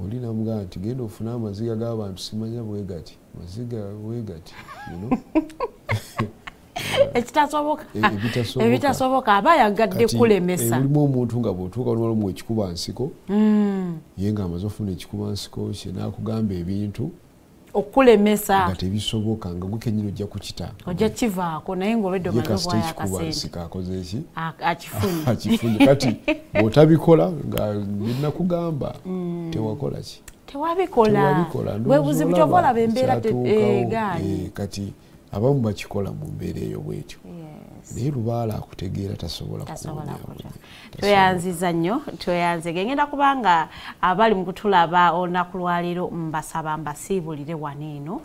Speaker 6: Oli namugamba nti genda ofune amaziga g'abantu simanya bwe gati, maziga bwe gati, you know?
Speaker 5: Ekitasoboka ebitasoboka aba yagadde kulemesa.
Speaker 6: Mulimu omuntu nga bw'otuuka waliwo ekikuba nsiko, ye ng'amaze ofuna ekikuba nsiko kye n'akugamba ebintu
Speaker 5: okulemesa
Speaker 6: nga tebisoboka, nga gwe kennyini ojja kukita,
Speaker 5: ojja kivaako, naye ng'olwedde omaze
Speaker 6: obwayo akasente nsiko akoze ki,
Speaker 5: akifunye.
Speaker 6: Kati bw'otabikola nga nnakugamba tewakola ki,
Speaker 5: tewabikola, bwe buzibu kyova olaba embeera egaanye.
Speaker 6: Kati abamu bakikola mu mbeera eyo bwetyo, naye lubaala akutegeera tasobola kukubonya.
Speaker 5: Tweyanziza nnyo, tweyanze. Ngenda kubanga abali mu kutulaba olunaku lwaleero mbasaba mbasiibulire wano eno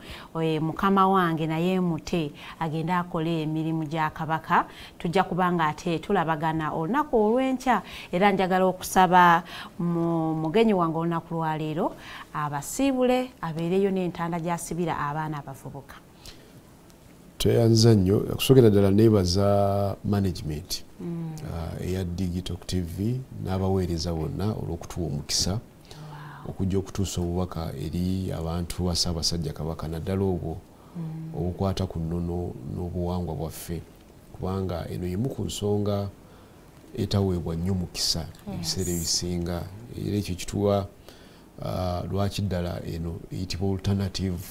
Speaker 5: mukama wange naye mute agende akole emirimu gya kabaka. Tujja kubanga ate tulabagana olunaku olw'enkya, era njagala okusaba mugenyi wange olunaku lwaleero abasiibule abeereyo n'entanda gy'asibira abaana abavubuka.
Speaker 6: Tweyanza nnyo. Okusookera ddala neebaza management eya Digital TV n'abaweereza bonna olw'okutuwa omukisa okujja okutuusa obubaka eri abantu ba Ssaabasajja Kabaka, naddala obwo obukwata ku nnono n'obuwangwa bwaffe, kubanga eno y'emu ku nsonga etaweebwa nnyo mukisa ebiseera ebisinga. Era ekyo kituwa lwaki ddala eno eyitibwa alternative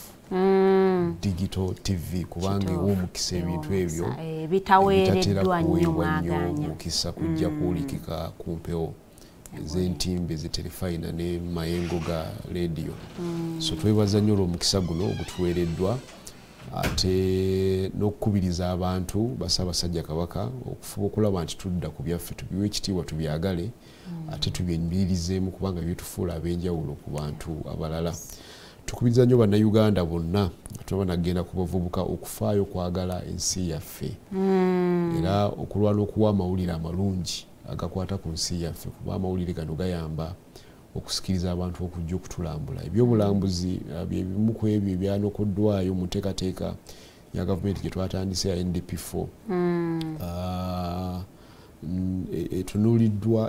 Speaker 6: digital TV, kubanga ewa omukisa ebintu ebyo
Speaker 5: ebitaweereddwa nnyo
Speaker 6: mukisa kujja kuwulikika ku mpewo ez'entimbe eziterefayina ne mayengo ga leediyo. So twebaza nnyo olw'omukisa guno ogutuweereddwa, ate n'okukubiriza abantu ba Ssaabasajja Kabaka okufuba okulaba nti tudda ku byaffe, tubiwe ekitiibwa, tubyagale ate tubyenyumirizeemu, kubanga byetufuula ab'enjawulo ku bantu abalala. Tukubiriza nnyo bannayuganda bonna nga tulaba nagenda ku bavubuka okufaayo okwagala ensi yaffe, era okulwana okuwa amawulire amalungi agakwata ku nsi yaffe, kuba amawulire gano gayamba okusikiriza abantu okujja okutulambula. Ebyobulambuzi bye bimu ku ebyo ebyanokoddwayo mu nteekateeka ya gavumenti gye twatandise ya NDP4.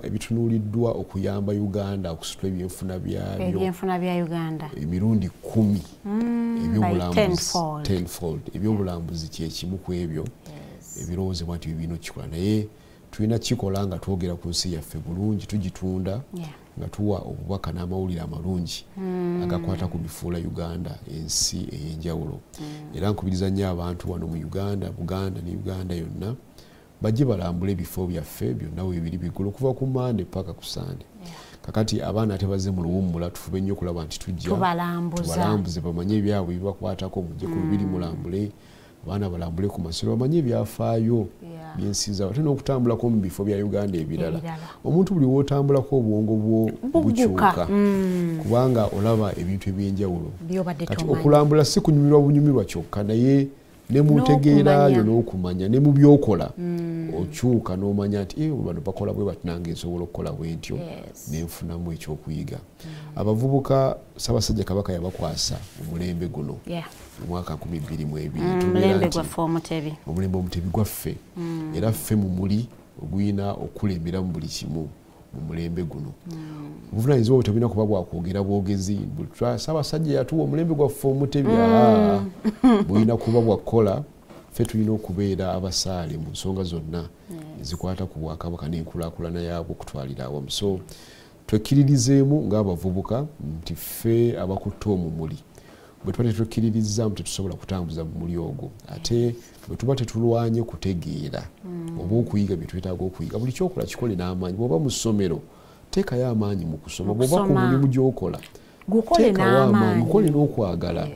Speaker 6: Ebitunuuliddwa okuyamba Uganda okusitula ebyenfuna byabyo,
Speaker 5: ebyenfuna bya Uganda
Speaker 6: emirundi 10 ebyobulambuzi, tenfold. Ebyobulambuzi kye kimu ku ebyo ebirowoozebwa nti bibino kikola, naye tulina kikola nga twogera ku nsi yaffe bulungi, tugitunda nga tuwa obubaka n'amawulire amalungi agakwata ku bifuula Uganda ensi ey'enjawulo. Era nkubiriza nnyo abantu wano mu Uganda, Buganda ne Uganda yonna bajje balambule ebifo byaffe byonna weebiri bigulu okuva ku Mande paka ku Sande. Kakati abaana ate bazze mu luwummula, tufube nnyo okulaba nti tujja
Speaker 5: tubalambuze
Speaker 6: bamanye ebyabwe ebibakwatako, mujje ku lubiri mulambule, Abaana balambule ku masiro, bamanye ebyafaayo by'ensi zaabwe, ate n'okutambulako mu bifo bya Uganda ebirala. Omuntu buli w'otambulako obwongo bwo bukyuka, kubanga olaba ebintu eby'enjawulo. Kati okulambula si kunyumirwa bunyumirwa kyokka, naye ne mu ntegeerayo n'okumanya ne mu by'okola okyuka n'omanya nti bano bakola bwe bati, nange nsobola okukola bwe ntyo, nenfunamu ekyokuyiga. Abavubuka Ssaabasajja Kabaka yabakwasa omulembe guno mu mwaka 2022,
Speaker 5: omulembe gwaffe omutebi,
Speaker 6: omulembe omutebi gwaffe, era ffe mumuli ogulina okulembera mu buli kimu mu mulembe guno. Obuvunaanyizibwa bwe tebulina kuba bwakwogera bwogezi. Ssaabasajja yatuwa omulembe gwaffe omutebi, bulina kuba bwakukola. Ffe tulina okubeera abasaale mu nsonga zonna ezikwata ku bwakabaka n'enkulaakulana yaabwo okutwalira awamu. So twekkiririzeemu ng'abavubuka nti ffe abakutte omumuli. Bwe tuba tetwekkiririzaamu tetusobola kutambuza mumuli ogwo, ate bwe tuba tetulwanye kutegeera oba okuyiga bye twetaaga okuyiga. Buli kyokola kikole n'amaanyi. Bw'oba mu ssomero teekayo amaanyi mu kusoma, bw'oba ku mulimu gy'okola teekawo amaanyi, gukole n'okwagala,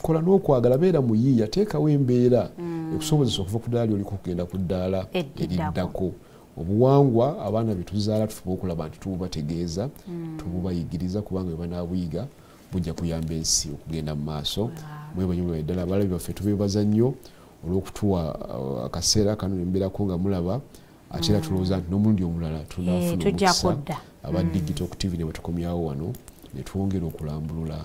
Speaker 6: kola n'okwagala, beera muyiiya, teekawo embeera ekusobozesa okuva ku ddaala lyoliko okugenda ku ddaala eriddako. Obuwangwa abaana be tuzaala tufuba okulaba nti tububategeeza, tububayigiriza, kubanga bwe banaabuyiga bujja kuyamba ensi okugenda mu maaso. Mwebanyumira ddala abalabi baffe, tubeebaza nnyo olw'okutuwa akaseera kano nembeerako nga mulaba, ate era tulowooza nti n'omulundi omulala tunaafuna omukisa aba Digital TV ne batukomyawo wano ne twongera okulambulula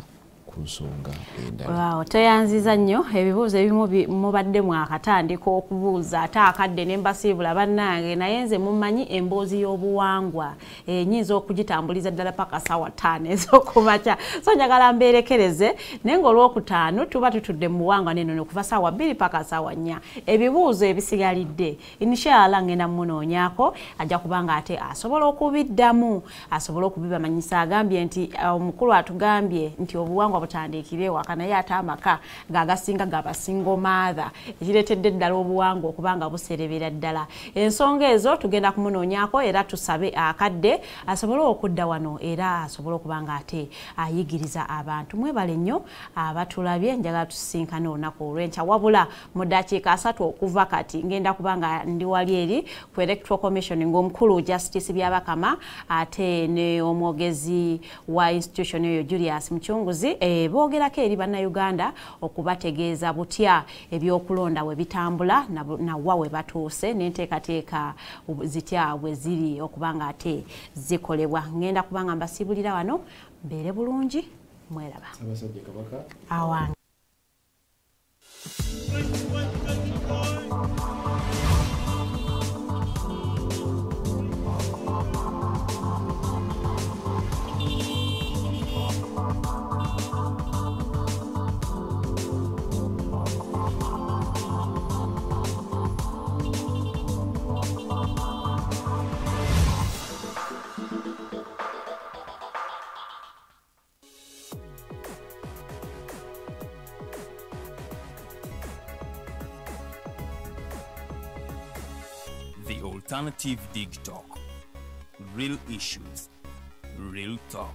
Speaker 6: ku nsonga endala.
Speaker 5: Wow, toyanziza nnyo. Ebibuuzo ebimu mubadde mwakatandika okubuuza ate akadde ne mbasiibula bannange, naye nze mumanyi emboozi y'obuwangwa nyinza okugitambuliza ddala paka ssaawa 5 ez'okumakya, so njagala mbeerekereze, naye ng'olwokutaano tuba tutudde mu buwangwa n'ennono okuva ssaawa 2 paka ssaawa 4. Ebibuuzo ebisigalidde inshallah ngenda munoonyaako, ajja kubanga ate asobola okubiddamu, asobola okubibamanyisa. Agambye nti omukulu atugambye nti obuwangwa butandikire waka, naye ate amaka ng'agasinga gaba single mother, ekireetedde ddala obuwangwa okubanga buserebera ddala. Ensonga ezo tugenda kumunoonyaako, era tusabe akadde asobole okudda wano era asobole okuba nga ate ayigiriza abantu. Mwebale nnyo abatulabye, njagala tusisinkane olunaku olw'enkya, wabula mu ddakiika 3 okuva kati ngenda kuba nga ndi wali eri ku Electoral Commission ng'omukulu Justice Byabakama ate ne omwogezi wa institution eyo Julius Muchunguzi boogerako eri bannayuganda okubategeeza butya ebyokulonda we bitambula nawa we batuuse n'enteekateeka zitya bwe ziri okuba nga ate zikolebwa. Ngenda kuba nga mbasiibulira wano, mbeere bulungi, mweraba.
Speaker 6: Ssaabasajja Kabaka
Speaker 5: awange.
Speaker 1: The Alternative Dig Talk. Real issues, real talk.